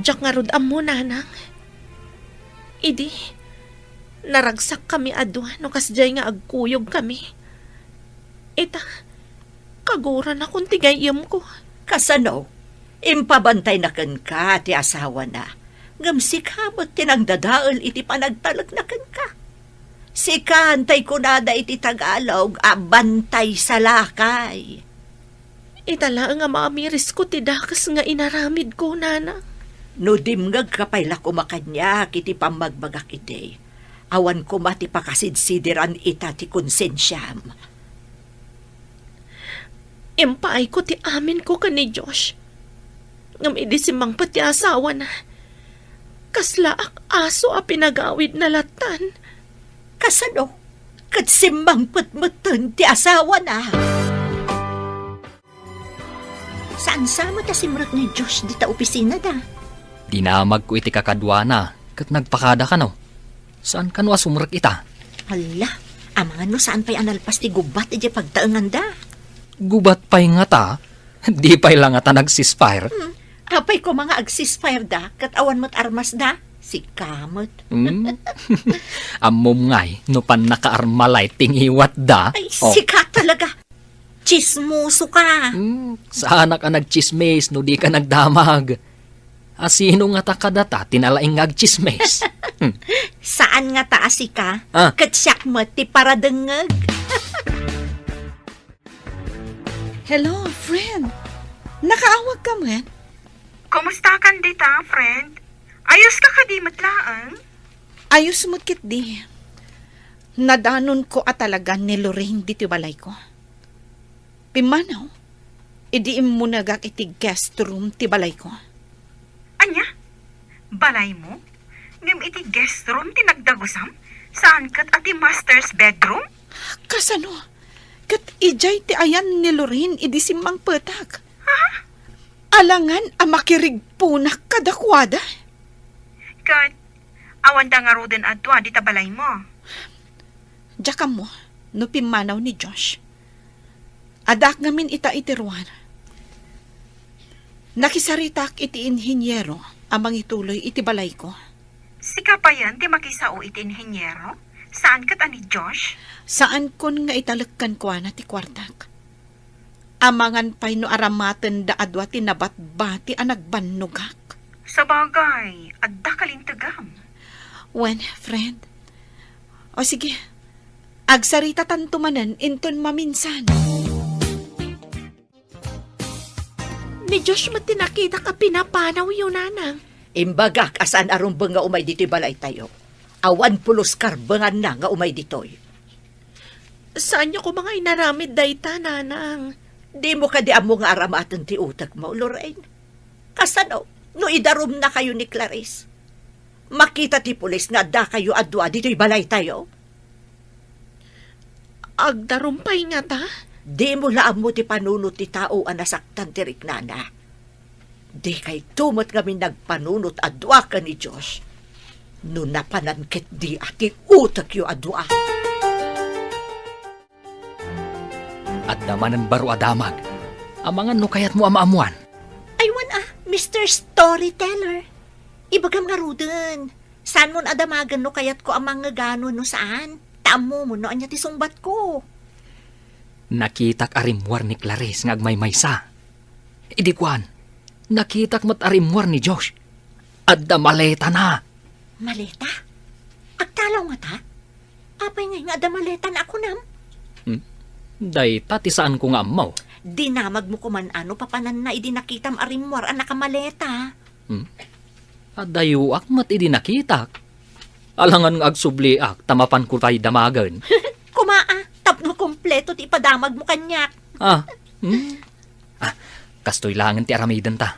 Diak ngarud ammo, nanang. Idi, naragsakkami a dua no kasdiay nga agkuyogkami. Ita, kaguranakon ti gayyemko. Kasano? Impabantayna kenka ti asawana, ngem sika met ti nangdadael iti panagtalekna kenka. Sika, tay kunada iti Tagalog, a bantay sa lakay. Ita laeng a maamirisko ti dakes nga inaramidko, nana. No dimngegka pay la koma kaniak iti pammagbagak idi, awan koma ti pakasidsidiran ita ti konsensiam. Impaayko ti aminko ken ni Josh. Ngem idi simmangpet ti asawana, kaslaak aso a pinagawidna lattan. Kasano? Ket simmangpet metten ti asawana. Saan sa met a simrek ni Josh dita opisinada? Dinamagko iti kakaduana, ket nagpakada kano. Saan kano a sumrek ita? Hala, amangan no saan pay a nalpas ti gubat idiay pagtaenganda. Gubat pay ngata? Di pay la ngata nag-ceasefire? Hmm, apay koma nga ag-ceasefire da, ket awan met armas da? Sika met. Hmm? Ammom ngay, no pannakaarmalay ti ngiwat da? Ay, oh. Sika talaga. Tsismoso ka. Hmm, saanak a nagtsismis no di ka nagdamag. A sino ngata kadata ti nalaing nga agtsismis? Hmm. Saan ngata a sika? Ah. Ket siak met ti paradengngeg. Hello, friend. Nakaawag ka met? Kumusta kan dita, friend? Ayos ka kadi met laeng? Ayos met ketdi. Nadanonko a talaga ni Lorraine ditoy balayko. Pimmanaw, idi immunegak iti guest room ti balayko. Ania? Balaymo? Ngem iti guest room ti nagdagusam? Saan ket a ti master's bedroom? Kasano? Ket idiay ti ayan ni Lorraine idi simmangpetak. Ha? Alangan a makirigpunak kadakuada. Ket, awanda ngaruden a dua dita balaymo? Diak ammo no pimmanaw ni Josh. Addaak ngamin ita iti ruar. Nakisaritak iti inhiniero a mangituloy iti balayko. Sika payen ti makisao iti inhiniero? Saan ket a ni Josh? Saankon nga italek kenkuana ti kuartak. Amangan pay no aramatenda a dua ti nabatbati a nagbannogak. Sabagay, adda kalintegam. Wen, friend. O sige, agsaritatanto manen inton maminsan. Ni Josh met ti nakitak a pinapanawyo, nanang. Imbagak a saan a rumbeng nga umay ditoy balaytayo. Awan pulos karbenganna nga umay ditoy. Saanyo koma nga inaramid dayta, nanang? Dimo kadi ammo nga aramaten ti utekmo, Lorraine? Kasano no idarumnakayo ni Clarice? Makita ti pulis nga addakayo a dua ditoy balaytayo? Agdarum pay ngata? Dimo la ammo ti panunot ti tao a nasaktan ti riknana. Dikayto met ngamin nagpanunot a dua ken ni Josh. No napanan ketdi a ti utekyo a dua. Adda manen baro a damag. Amangan no kayatmo a maammuan. Aywan a, Mister Storyteller. Ibagam ngaruden. Saanmon a damagen no kayatko a mangngegano no saan? Ta ammomon no ania ti sungbatko. Nakitak a rimmuar ni Clarice nga agmaymaysa. Idi kuan, nakitak met a rimmuar ni Josh. Adda maletana. Maleta? Agtalaw ngata? Apay ngay nga adda maletana a kunam? Hmm? Dayta ti saanko nga ammo. Dinamagmo koman a no papananna idi nakitam a rimmuar a nakamaleta. Hmm? Adayoak met idi nakitak. Alangan nga agsubliak ta mapanko pay damagen. Koma a, tapno kompleto ti ipadamagmo kaniak. Ah, hmm? Ah, kastoy laengen ti aramidenta.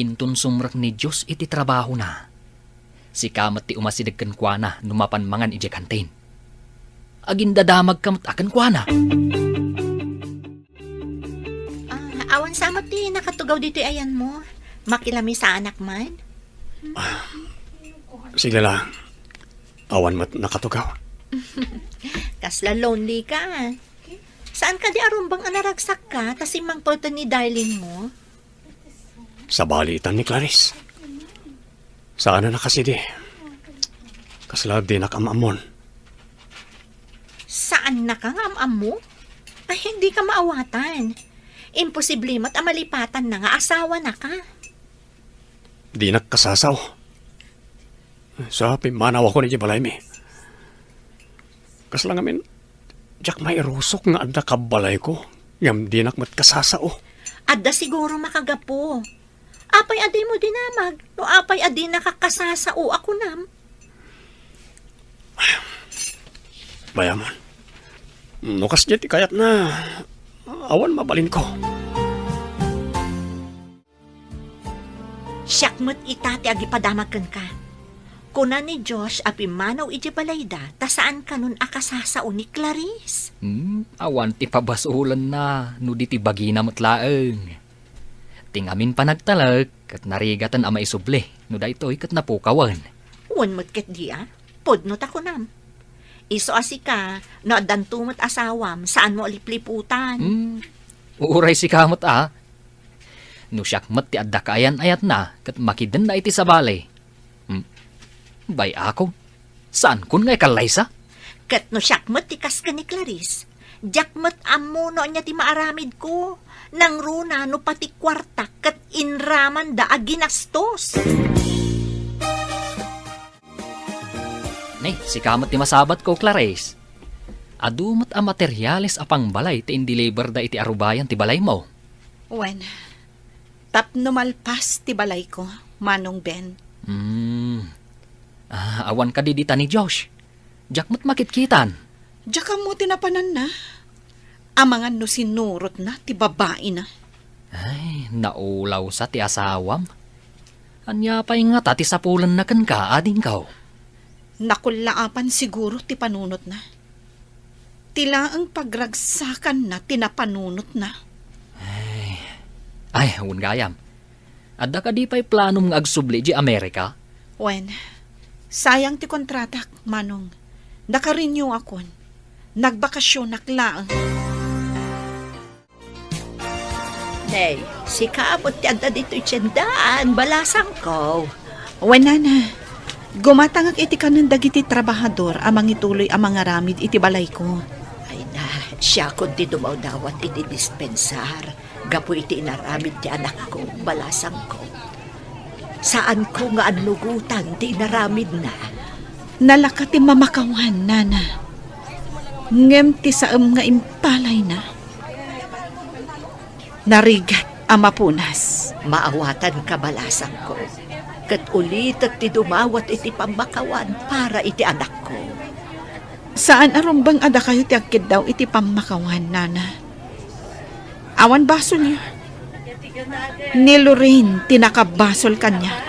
Inton sumrek ni Josh iti trabahona, sika met ti umasideg kenkuana no mapan mangan idiay kantin. Agindadamagka met a kenkuana. Ah, awan sa met ti nakatugaw ditoy ayanmo. Makilamisa anak man. Ah, sige la. Awan met nakatugaw. Kasla lonely ka. Saan kadi a rumbeng a naragsakka ta simmangpeten ni darling mo? Sabali itan ni Clarice. Saan a nakasidi. Kasla dinak am-ammon. Saannaka nga am-ammo? Ay, hindi ka maawatan. Imposible met a malipatanna nga asawanaka. Dinak kasasao. Sa pimmanawakon idiay balaymi. Kasla ngamin, diak mairusok nga adda kabbalayko, ngem dinak met kasasao. Adda siguro makagapu. Apay a dimo dinamag, no apay a dinaka kasasao a kunam? Bayamon. No kasdiay ti kayatna, awan mabalinko. Siak met ita ti agipadamag kenka. Kuna ni Josh a pimmanaw idiay balayda ta saan kanon a kasasao ni Clarice. Hmm, awan ti pabasolenna no di ti bagina met laeng. Ti ngamin panagtalek ket narigaten a maisubli no daytoy ket napukawen. Wen met ketdi a, pudno ta kunam. Isu a sika, no addanto met asawam, saanmo a lipliputan. Hmm, uray sika met a. No siak met ti adda kaayan-ayatna ket makidenna iti sabali. Hmm. Bay-akon, saankon nga ikallaysa? Ket no siak met ti kas ken ni Clarice, diak met ammo no ania ti maaramidko. Nangruna no pati kuarta ket inramanda a ginastos. Ni, sika met ti masabatko, Clarice. Adu met a materiales a pangbalay ti indeliverda iti arubayan ti balaymo. Wen, tapno malpas ti balayko, Manong Ben. Hmm. Ah, awan kadi dita ni Josh? Diak met makitkitan. Diak ammo ti napananna. Amangan no sinurotna ti babaina. Ay, naulawsa ti asawam. Ania pay ngata ti sapulenna kenka, adingko? Nakullaapan siguro ti panunotna. Ti laeng pagragsakanna ti napanunotna. Ay, ay, wen gayam. Adda kadi pay planom nga agsubli idiay Amerika? Wen, sayang ti kontratak, Manong. Naka-renew akon. Nagbakasionak laeng. Nay, sika met ti adda ditoy tiendaan, balasangko. Wen, nana. Gumatangak iti kanen dagiti trabahador a mangituloy a mangaramid iti balayko. Ay na, siakon ti dumawdawat iti dispensar gapu iti inaramid ti anakko, balasangko. Saanko nga annugotan ti inaramidna. Nalaka ti mamakawan, nana. Ngem ti saem nga impalayna, narigat a mapunas. Maawatanka, balasangko, ket ulitek ti dumawat iti pammakawan para iti anakko. Saan a rumbeng a dakayo ti agkiddaw iti pammakawan, nana. Awan basolyo. Ni Lorraine ti nakabasol kaniak.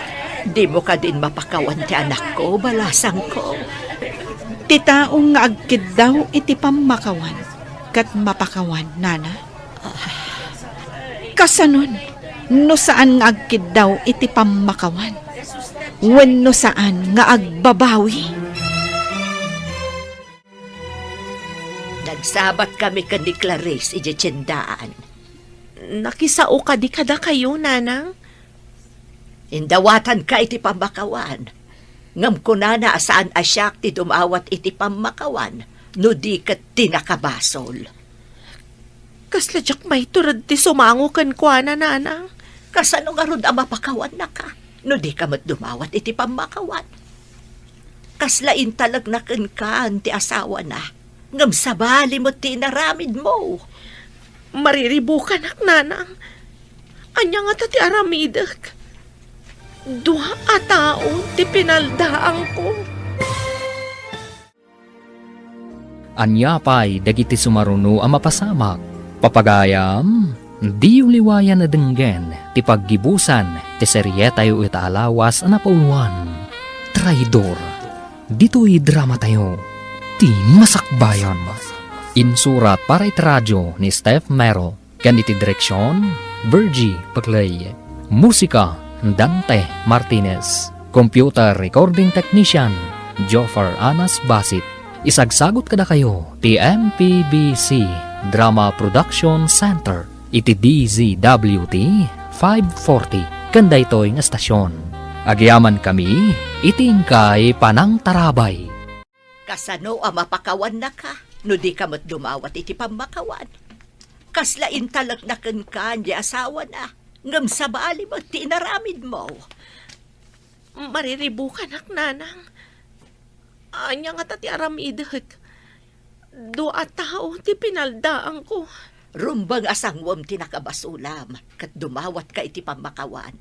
Dimo kadin mapakawan ti anakko, balasangko? Ti tao nga agkiddaw iti pammakawan ket mapakawan, nana. Kasanon, no saan nga agkiddaw iti pammakawan, wenno saan nga agbabawi? Nagsabatkami ken ni Clarice idiay tiendaan. Nakisao kadi kadakayo, nanang? Indawatanka iti pammakawan. Ngem kunana a saan a siak ti dumawat iti pammakawan, no di ket ti nakabasol. Kasla diak maitured ti sumango kenkuana, nanang. Kasano ngarud a mapakawannaka, no dika met dumawat iti pammakawan? Kasla intalekna kenkan ti asawana, ngem sabali met ti inaramidmo. Mariribukanak, nanang. Ania ngata ti aramidek? Dua a tao ti pinaldaangko. Ania pay dagiti sumaruno a mapasamak? Papagayam, diyo liwayan a denggen ti paggibusan ti serietayo ita a lawas a napauluan, Traidor. Ditoy dramatayo, Ti Masakbayan. Insurat para iti radio ni Steph Mero. Ken iti direksion, Virgie Paclay. Musika, Dante Martinez. Computer recording technician, Joffer Anas Basit. Isagsagut kadakayo ti M P B C Drama Production Center iti D Z W T five forty ken daytoy nga estasion. Agyamankami iti inkay panangtarabay. Kasano a mapakawannaka no dika met dumawat iti pammakawan? Kasla intalekna kenkan ti asawana, ngem sabali met ti inaramidmo. Mariribukanak, nanang. Ania ngata ti aramidek? Dua a tao ti pinaldaangko. Rumbeng a sanguem ti nakabasolam, ket dumawatka iti pammakawan.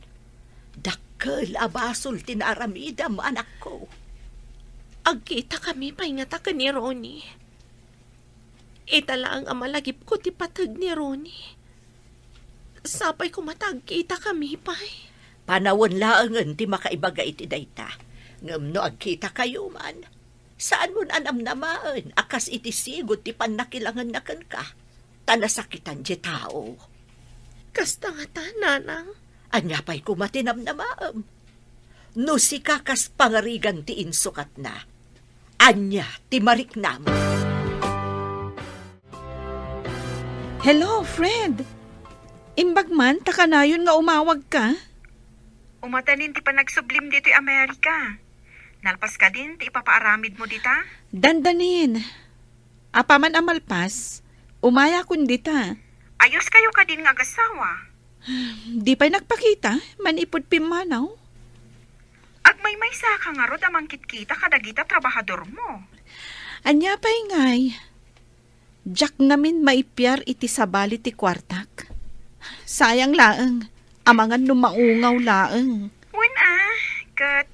Dakkel a basol ti naaramidam, anakko. Agkitakami pay ngata ken ni Ronnie. Ita laeng a malagipko ti pateg ni Ronnie. Sapay koma ta agkitakami pay. Panawen laengen ti makaibaga iti dayta. Ngem no agkitakayo man, saanmon a namnamaen a kas iti sigud ti pannakilangenna kenka, ta nasakitan ti tao. Kasta ngata, Nanang. Ania pay koma ti namnamaem? No sika kas pangarigan ti insukatna, ania ti mariknam? Hello, friend. Imbag man ta kanayon nga umawagka. Umadanin ti panagsublim ditoy Amerika. Nalpas kadin ti ipapaaramidmo dita? Dandanin. Apaman a malpas, umayakon dita. Ayoskayo kadin nga agasawa? Di pay nagpakita, manipud pimmanaw. Agmaymaysaka ngarud a mangkitkita kadagita trabahadormo. Ania pay ngay? Diak ngamin maipiar iti sabali ti kuartak. Sayang laeng, amangan no maungaw laeng. Wen a, ket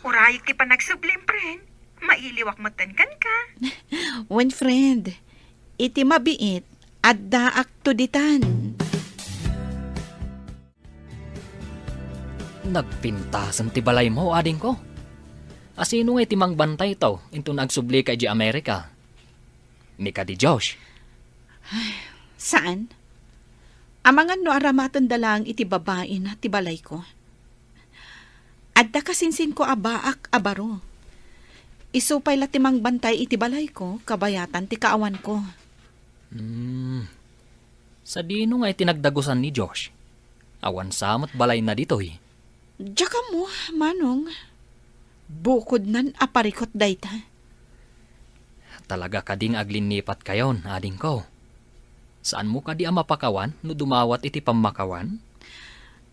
urayek ti panagsublim, friend. Mailiwak metten kenka. Wen, friend, iti mabiit, addaakto ditan. Nagpintasen ti balaymo, adingko. Asino ngay ti mangbantayto inton agsublika idiay Amerika? Ni kadi Josh? Ay, saan? Amangan no aramatenda laeng iti babaina ti balayko. Adda kasinsinko a baak a baro. Isu pay la ti mangbantay iti balayko, kabayatan ti kaawanko. Hmm. Sadino ngay ti nagdagusan ni Josh? Awan sa met balayna ditoy. Diak ammo, Manong. Bukodnan a parikut dayta. Talaga kadi nga aglinnipat kayon, adingko? Saanmo kadi a mapakawan no dumawat iti pammakawan?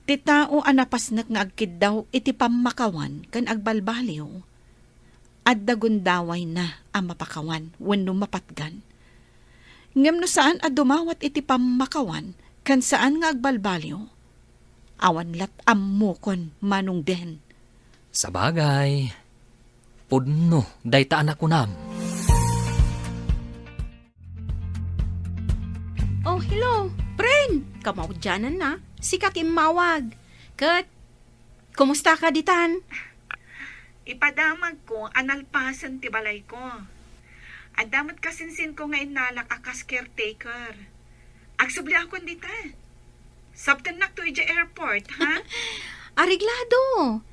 Ti tao a napasnek nga agkiddaw iti pammakawan ken agbalbaliw, adda gundawayna a mapakawan wenno mapatgan. Ngem no saan a dumawat iti pammakawan ken saan nga agbalbaliw, awan lat ammokon, Manong Ben. Sabagay, pudno dayta a nakunam. Oh, hello, friend! Kamaudiananna, sika ti immawag. Ket, kumustaka ditan? Ipadamagko a nalpasen ti balayko. Adda met kasinsinko nga innalak a kas caretaker. Agsubliakon dita. Sabtennakto idiay airport, ha? Areglado.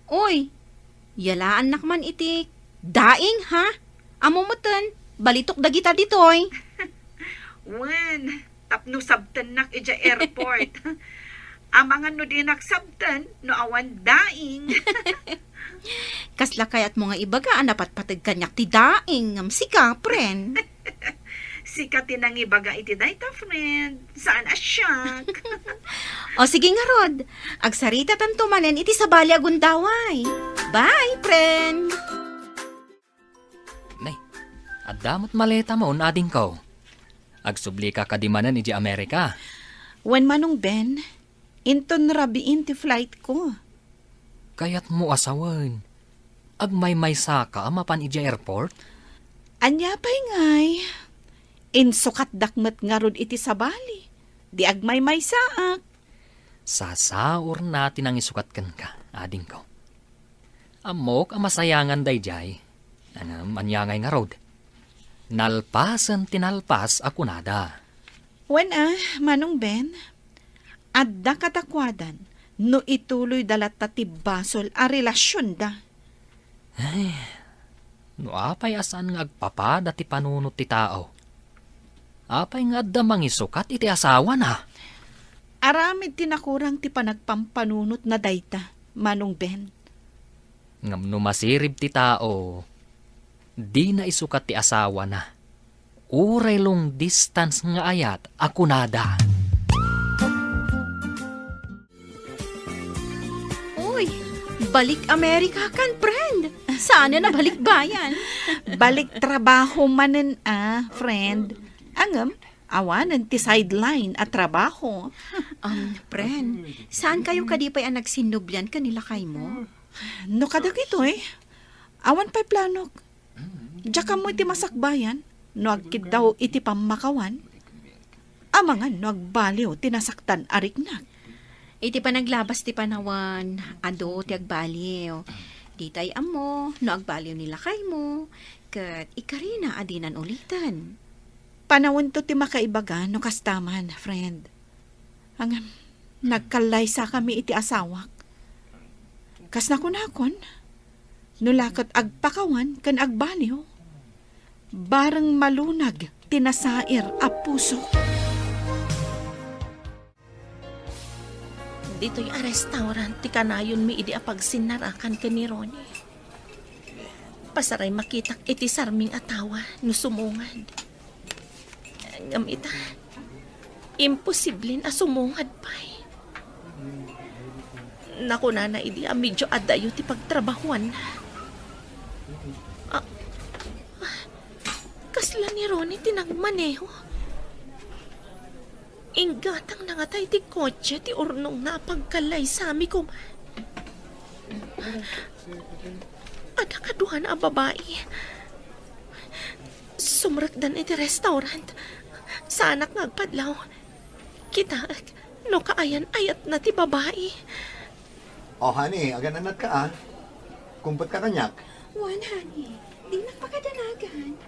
Oy, yalaannak man iti daing, ha? Ammo metten, balitok dagita ditoy. Wen, tapno sabtennak idiay airport. Amangan no dinak sabten no awan daing. Kasla kayatmo nga ibaga a napatpateg kaniak ti daing ngem sika, friend? Sika ti nangibaga iti dayta, friend. Saan a siak. O sige ngarud, agsaritatanto manen iti sabali a gundaway. Bye, friend! Nay, adda met maleta mo, adingko. Agsublika kadi manen idiay Amerika? Wen, Manong Ben, inton rabiin ti flightko. Kayatmo a sawen, agmaymaysaka a mapan idiay airport? Ania pay ngay? Insukatdak met ngarud iti sabali. Di agmaymaysaak. Sasaurna ti nangisukat kenka, adingko. Ammok a masayangan daydiay. Ngem ania ngay ngarud? Nalpasen ti nalpas a kunada. Wen a, Manong Ben, adda kadakuadan no ituloyda latta ti basol a relasionda. Ay, no apay a saan nga agpapada ti panunot ti tao? Apay nga adda mangisukat iti asawana? Aramid ti nakurang ti panagpampanunotna dayta, Manong Ben. Ngem no masirib ti tao, dina isukat ti asawana. Uray long distance nga ayat a kunada. Uy, balik Amerika kan, friend. Saan na balik bayan? Balik trabaho manen a, friend. Ngem, awanen ti sideline a trabaho. Um, friend, saan kayo kadi pay a nagsinnublian ken ni lakaymo? No kadagitoy, awan pay planok. Diak ammo iti masakbayan no agkiddaw iti pammakawan. Amangan no agbaliw ti nasaktan a riknak. Iti panaglabas ti panawen, adu ti agbaliw. Ditay ammo no agbaliw ni lakaymo, ket ikarina a dinan uliten. Panawento ti makaibaga no kasta man, friend. Ngem, nagkallaysakami iti asawak. Kas nakunakon, no la ket agpakawan ken agbaliw, bareng malunag ti nasair a puso. Ditoy a restaurant ti kanayonmi idi a pagsinnarakan ken ni Ronnie. Pasaray makitak iti sarming a tawa no sumungad. Ngem ita, imposible a sumungad pay. Nakunana idi a medyo adayo ti pagtrabahuanna. Ah, kasla ni Ronnie ti nagmaneho. Inggatangna ngata iti kotse ti urnongna a pagkallaysami koma. Adda kaduana a babai. Sumrekdan iti restaurant. Saanak nga agpadlaw. Kitaek no kaayan-ayatna ti babai. Oh, honey, agan-anatka, ah. Kumpet ka kaniak? Wen, honey. Dinak pakadanagan.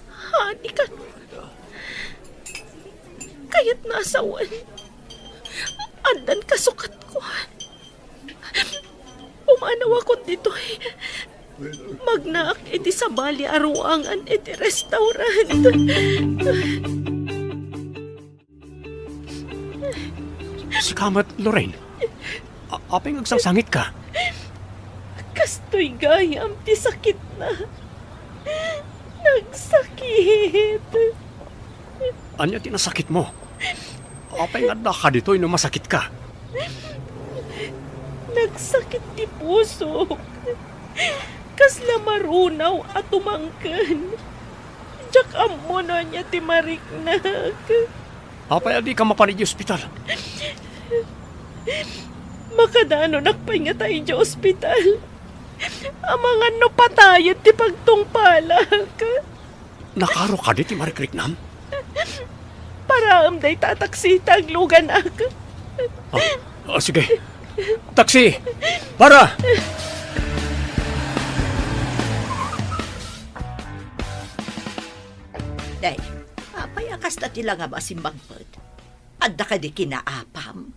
Honey, kano? Kayatna a sawen. Addan kasukatko. Pumanawakon ditoy. Magnaak iti sabali a ruangan iti restaurant. Sika met, Lorraine. A-, apay nga agsangsangitka? Kastoy gayam ti sakitna. Nagsakit. Ania ti nasakitmo? Apay nga addaka ditoy no masakitka? Nagsakit ti pusok. Kasla marunaw a tumangken. Diak ammo no ania ti mariknak. Apay a dika mapan idiay ospital? Makadanonak pay ngata idiay ospital. Amangan no patayen ti pagtungpalak. Nakaro kadi ti marikriknam? Paraem dayta a taksi ta agluganak. Ah, ah, sige. Taksi! Para! Day, apay a kasta ti langam a simmangpet? Adda kadi kinaapam?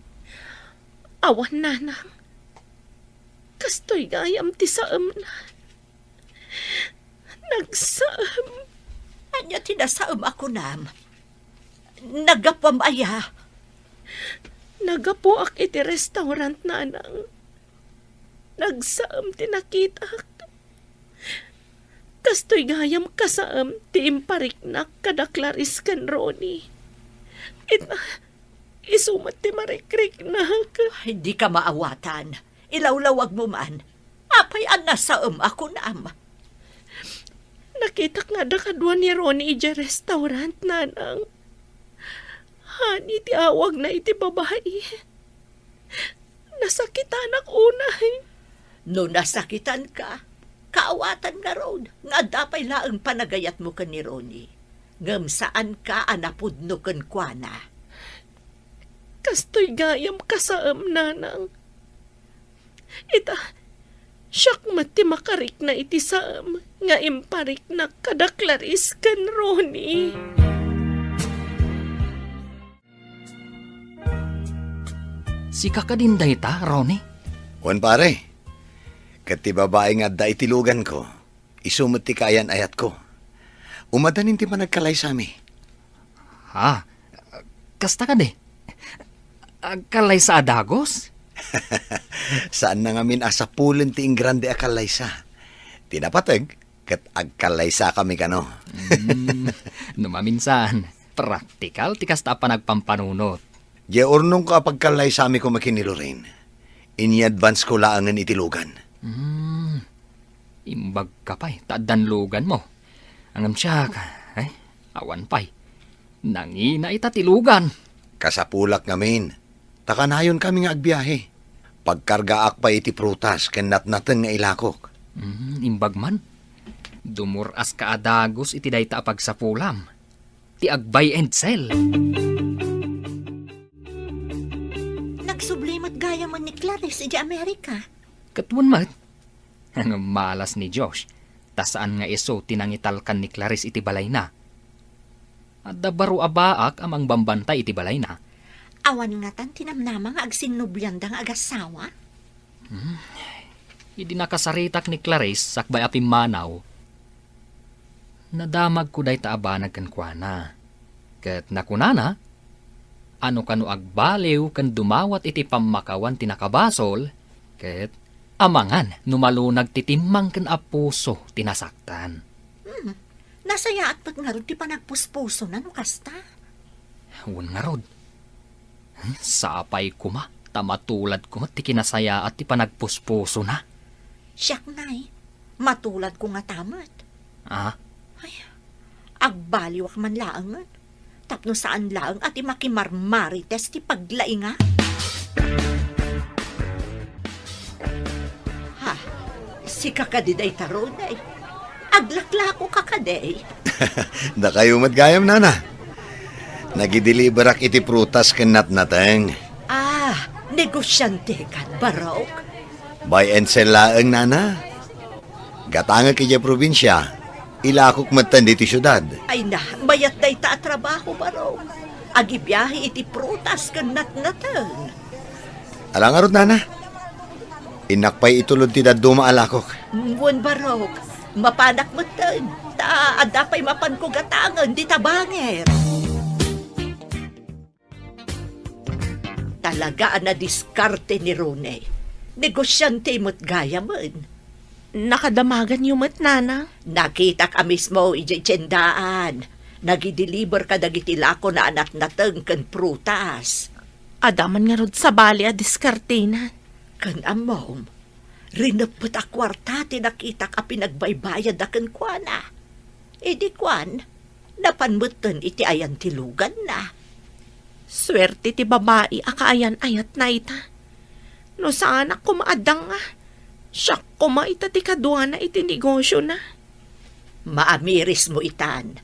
Awan, nanang. Kastoy gayam ti saemna. Nagsaem. Ania ti nasaem a kunam? Naggapuam aya? Naggapuak iti restaurant, nanang. Nagsaem ti nakitak. Kastoy gayam kasaem ti impariknak kada Clarice ken Ronnie. Ita, isu met ti marikriknak. Ay, dika maawatan. Ilawlawagmo man. Apay a nasaem a kunam? Nakitak nga adda kadua ni Ronnie idiay restaurant, nanang. Honey ti awagna iti babai. Nasakitanak unay. No nasakitanka, kaawatan ngarud nga adda pay laeng panagayatmo ken ni Ronnie, ngem saanka a napudno kenkuana. Kastoy gayam kasaem, nanang. Ita, siak met ti makarikna iti saem nga impariknak kada Clarice ken Ronnie. Sika kadin dayta, Ronnie? Wen, pare. Ket ti babai nga adda iti luganko, isu met ti kaayan-ayatko. Umadanin ti panagkalaysami. Ha? Kasta kadi? Agkallaysa a dagus? Saanna ngamin a sapulen ti ingrande a kallaysa. Ti napateg, ket agkallaysakami kano. Mm, no maminsan, praktikal ti kasta a panagpampanunot. Diay urnongko a pagkallaysami koma ken ni Lorraine, ini-advance ko laengen iti lugan. Mm, imbag ka pay, ta addan luganmo. Ngem siak, ay, awan pay. Nangina ita ti lugan. Kasapulak ngamin, ta kanayonkami nga agbiahe. Pagkargaak pay iti prutas ken natnaten nga ilakok. Mm, imbag man. Dumur-aska a dagus iti dayta a pagsapulam. Ti ag-buy and sell. Nagsubli met gayam ni Clarice idiay Amerika. Ket wen met, Ngem malas ni Josh, ta saan nga isu ti nangitalkan ni Clarice iti balayna. Adda baro a baak a mangbambantay iti balayna. Awan ngatan ti namnama nga agsinnublianda nga agasawa? Hmm. Idi nakasaritak ni Clarice sakbay a pimmanaw, nadamagko dayta a banag kenkuana. Ket nakunana, a no kano agbaliw ken dumawat iti pammakawan ti nakabasol, ket amangan no malunag ti timmangken a puso ti nasaktan. Hmm. Nasayaat met ngarud ti panagpuspusona no kasta? Wen ngarud. Sapay koma, ta matuladko met ti kinasayaat ti panagpuspusona. Siak, nay, matuladko ngata met. Ah? Ay, agbaliwak man laengen. Tapno saan laeng a ti makimarmarites ti paglainga. Ha? Sika kadi dayta, Roney? Aglaklakoka kadi? Dakayo met gayam, nana. Nagideliverak iti prutas ken natnateng. Ah, negosiantekan, barok? Buy and sell laeng, nana. Gatangek idiay probinsia, ilakok metten ditoy siudad. Ay na, mayat dayta a trabaho, barok. Agibiahe iti prutas ken natnateng. Ala ngarud, nana. Innak pay itulod ti dadduma a lakok. Wen, barok. Mapanak metten. Ta adda pay mapanko gatangen dita bangir. Talaga a nadiskarte ni Roney. Negosiante met gayamen. Nakadamaganyo met, nana? Nakitak a mismo idiay tiendaan. Nagideliver kadagiti lakona a natnateng ken prutas. Adda man ngarud sabali a diskartena. Ken ammom, rineppet a kuarta ti nakitak a pinagbaybayadda kenkuana. Idi kuan, napan metten iti ayan ti luganna. Suerte ti babai a kaayan-ayatna ita. No saanak koma a danga, siak koma ita ti kaduana iti negosiona. Maamirismo itan,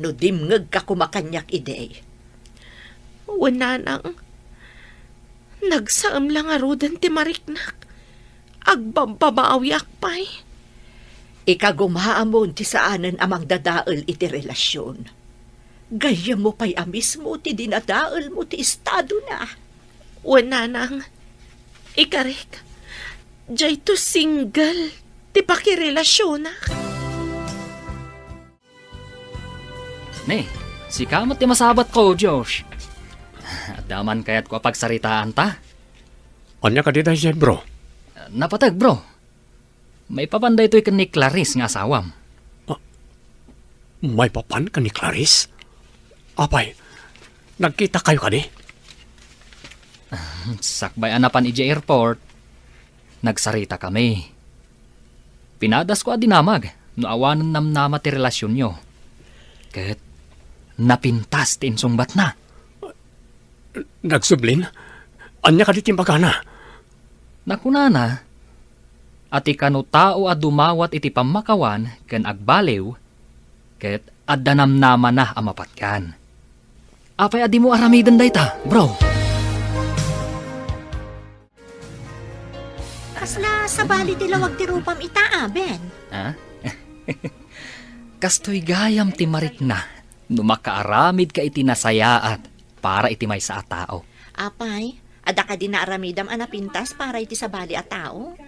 no dimngegka koma kaniak idi. Wen, nanang, nagsaem la ngaruden ti mariknak. Agbabbabawiak pay. Ikagumaamon ti saanen a mangdadael iti relasion. Gayyemmo pay a mismo ti dinadaelmo ti estadona. Wen, nanang, ikarik, daytoy single ti pakirelasionak. Ne, sika met ti masabatko, Josh. Adda man kayatko a pagsaritaanta? Ania kadi daydiay, bro? Napateg, bro. Maipapan daytoy ken ni Clarice nga asawam. Ah, maipapan ken ni Clarice? Apay, nagkitakayo kadi? Sakbay a napan idiay airport, nagsaritakami. Pinadasko a dinamag no awanen namnama ti relasionyo. Ket napintas ti insungbatna. Nagsublin? Ania kadi ti imbagana? Nakunana a ti kano tao a dumawat iti pammakawan ken agbaliw, ket adda namnamana a mapatgan. Apay a dimo aramiden dayta, bro? Kasla sabali ti lawag ti rupam ita, a, Ben? Ha? Kastoy gayam ti marikna no makaaramidka iti nasayaat para iti maysa a tao. Apay, adda kadi naaramidam a napintas para iti sabali a tao?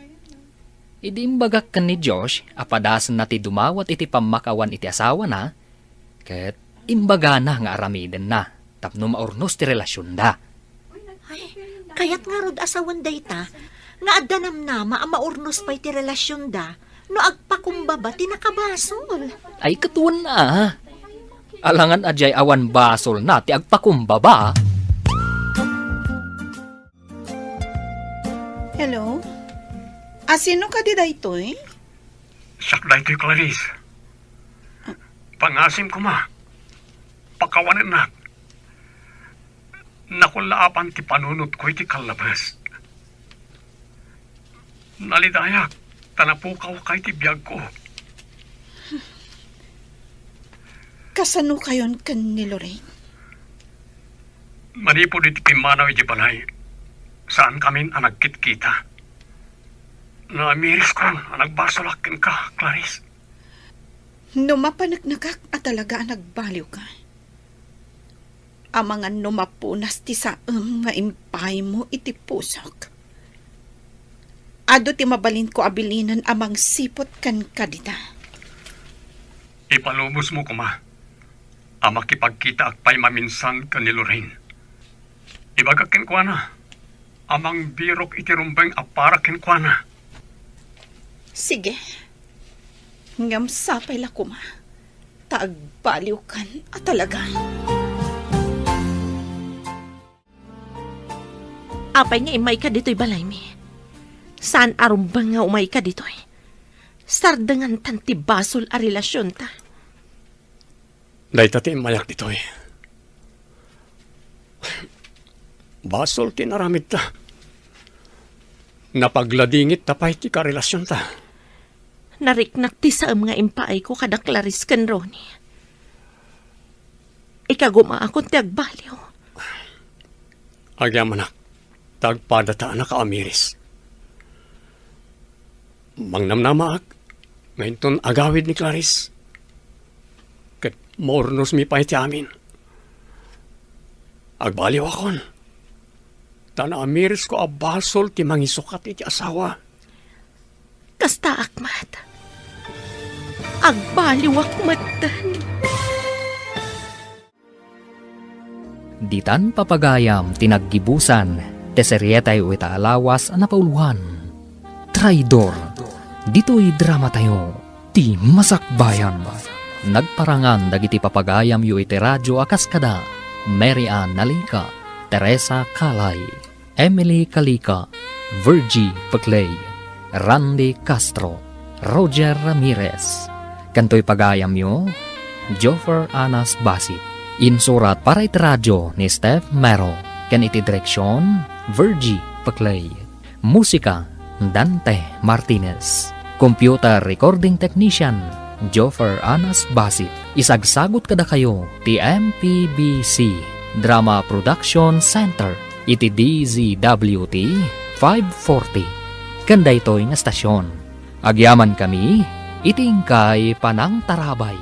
Idi imbagak ken ni Josh a padasenna ti dumawat iti pammakawan iti asawana, ket imbagana nga aramidenna tapno maurnos ti relasionda. Ay, kayat ngarud a sawen dayta nga adda namnama a maurnos pay ti relasionda no agpakumbaba ti nakabasol. Ay, ket wen a. Alangan a diay awan basolna ti agpakumbaba. Hello? A, sino kadi daytoy? Siak daytoy, Clarice. Pangasim koma. Pakawanennak. Nakullaapan ti panunotko iti kallabes. Nalidayak ta napukawka iti biagko. Kasanokayon ken ni Lorraine? Manipud iti pimmanaw iti balay, saankamin a nagkitkita. Naamiriskon a nagbasolak kenka, Clarice. No mapaneknekak a talaga a nagbaliwka, amangan no mapunas ti saem nga impaaymo iti pusok, adu ti mabalinko a bilinen a mangsiput kenka dita. Ipalubosmo koma a makipagkitaak pay maminsan ken ni Lorraine. Ibagak kenkuana a mangbirok iti rumbeng a para kenkuana. Sige. Ngem sapay la koma ta agbaliwkan a talaga. Apay nga immayka ditoy balaymi? Saan a rumbeng nga umayka ditoy? Sardengantan ti basol a relasionta. Dayta ti immayak ditoy. Basol ti inaramidta. Napagladingit ta pay ti karelasionta. Nariknak ti saem nga impaayko kada Clarice ken Ronnie. Ikagumaakon ti agbaliw. Agyamanak, ta agpadata a nakaamiris. Mangnamnamaak nga inton agawid ni Clarice, ket maurnosmi pay ti amin. Agbaliwakon, ta naamirisko a basol ti mangisukat iti asawa. Kastaak met. Agbaliwak metten. Ditan papagayam ti naggibusan ti serietayo ita a lawas a napauloan, Traidor. Ditoy dramatayo, ti Masakbayan. Nagparangan dagiti papagayamyo iti radio a kas kada Mary Ann Nalica, Teresa Calay, Emily Calica, Virgie Peclay, Randy Castro, Roger Ramirez. Ken toy pagayamyo, Joffer Anas Basit. Insurat para iti radio ni Steph Mero, ken iti direksion, Virgie Peclay. Musika, Dante Martinez. Computer recording technician, Joffer Anas Basit. Isagsagut kadakayo ti M P B C Drama Production Center iti D Z W T five forty. Ken daytoy nga stasyon, agyamankami iti inkay panangtarabay.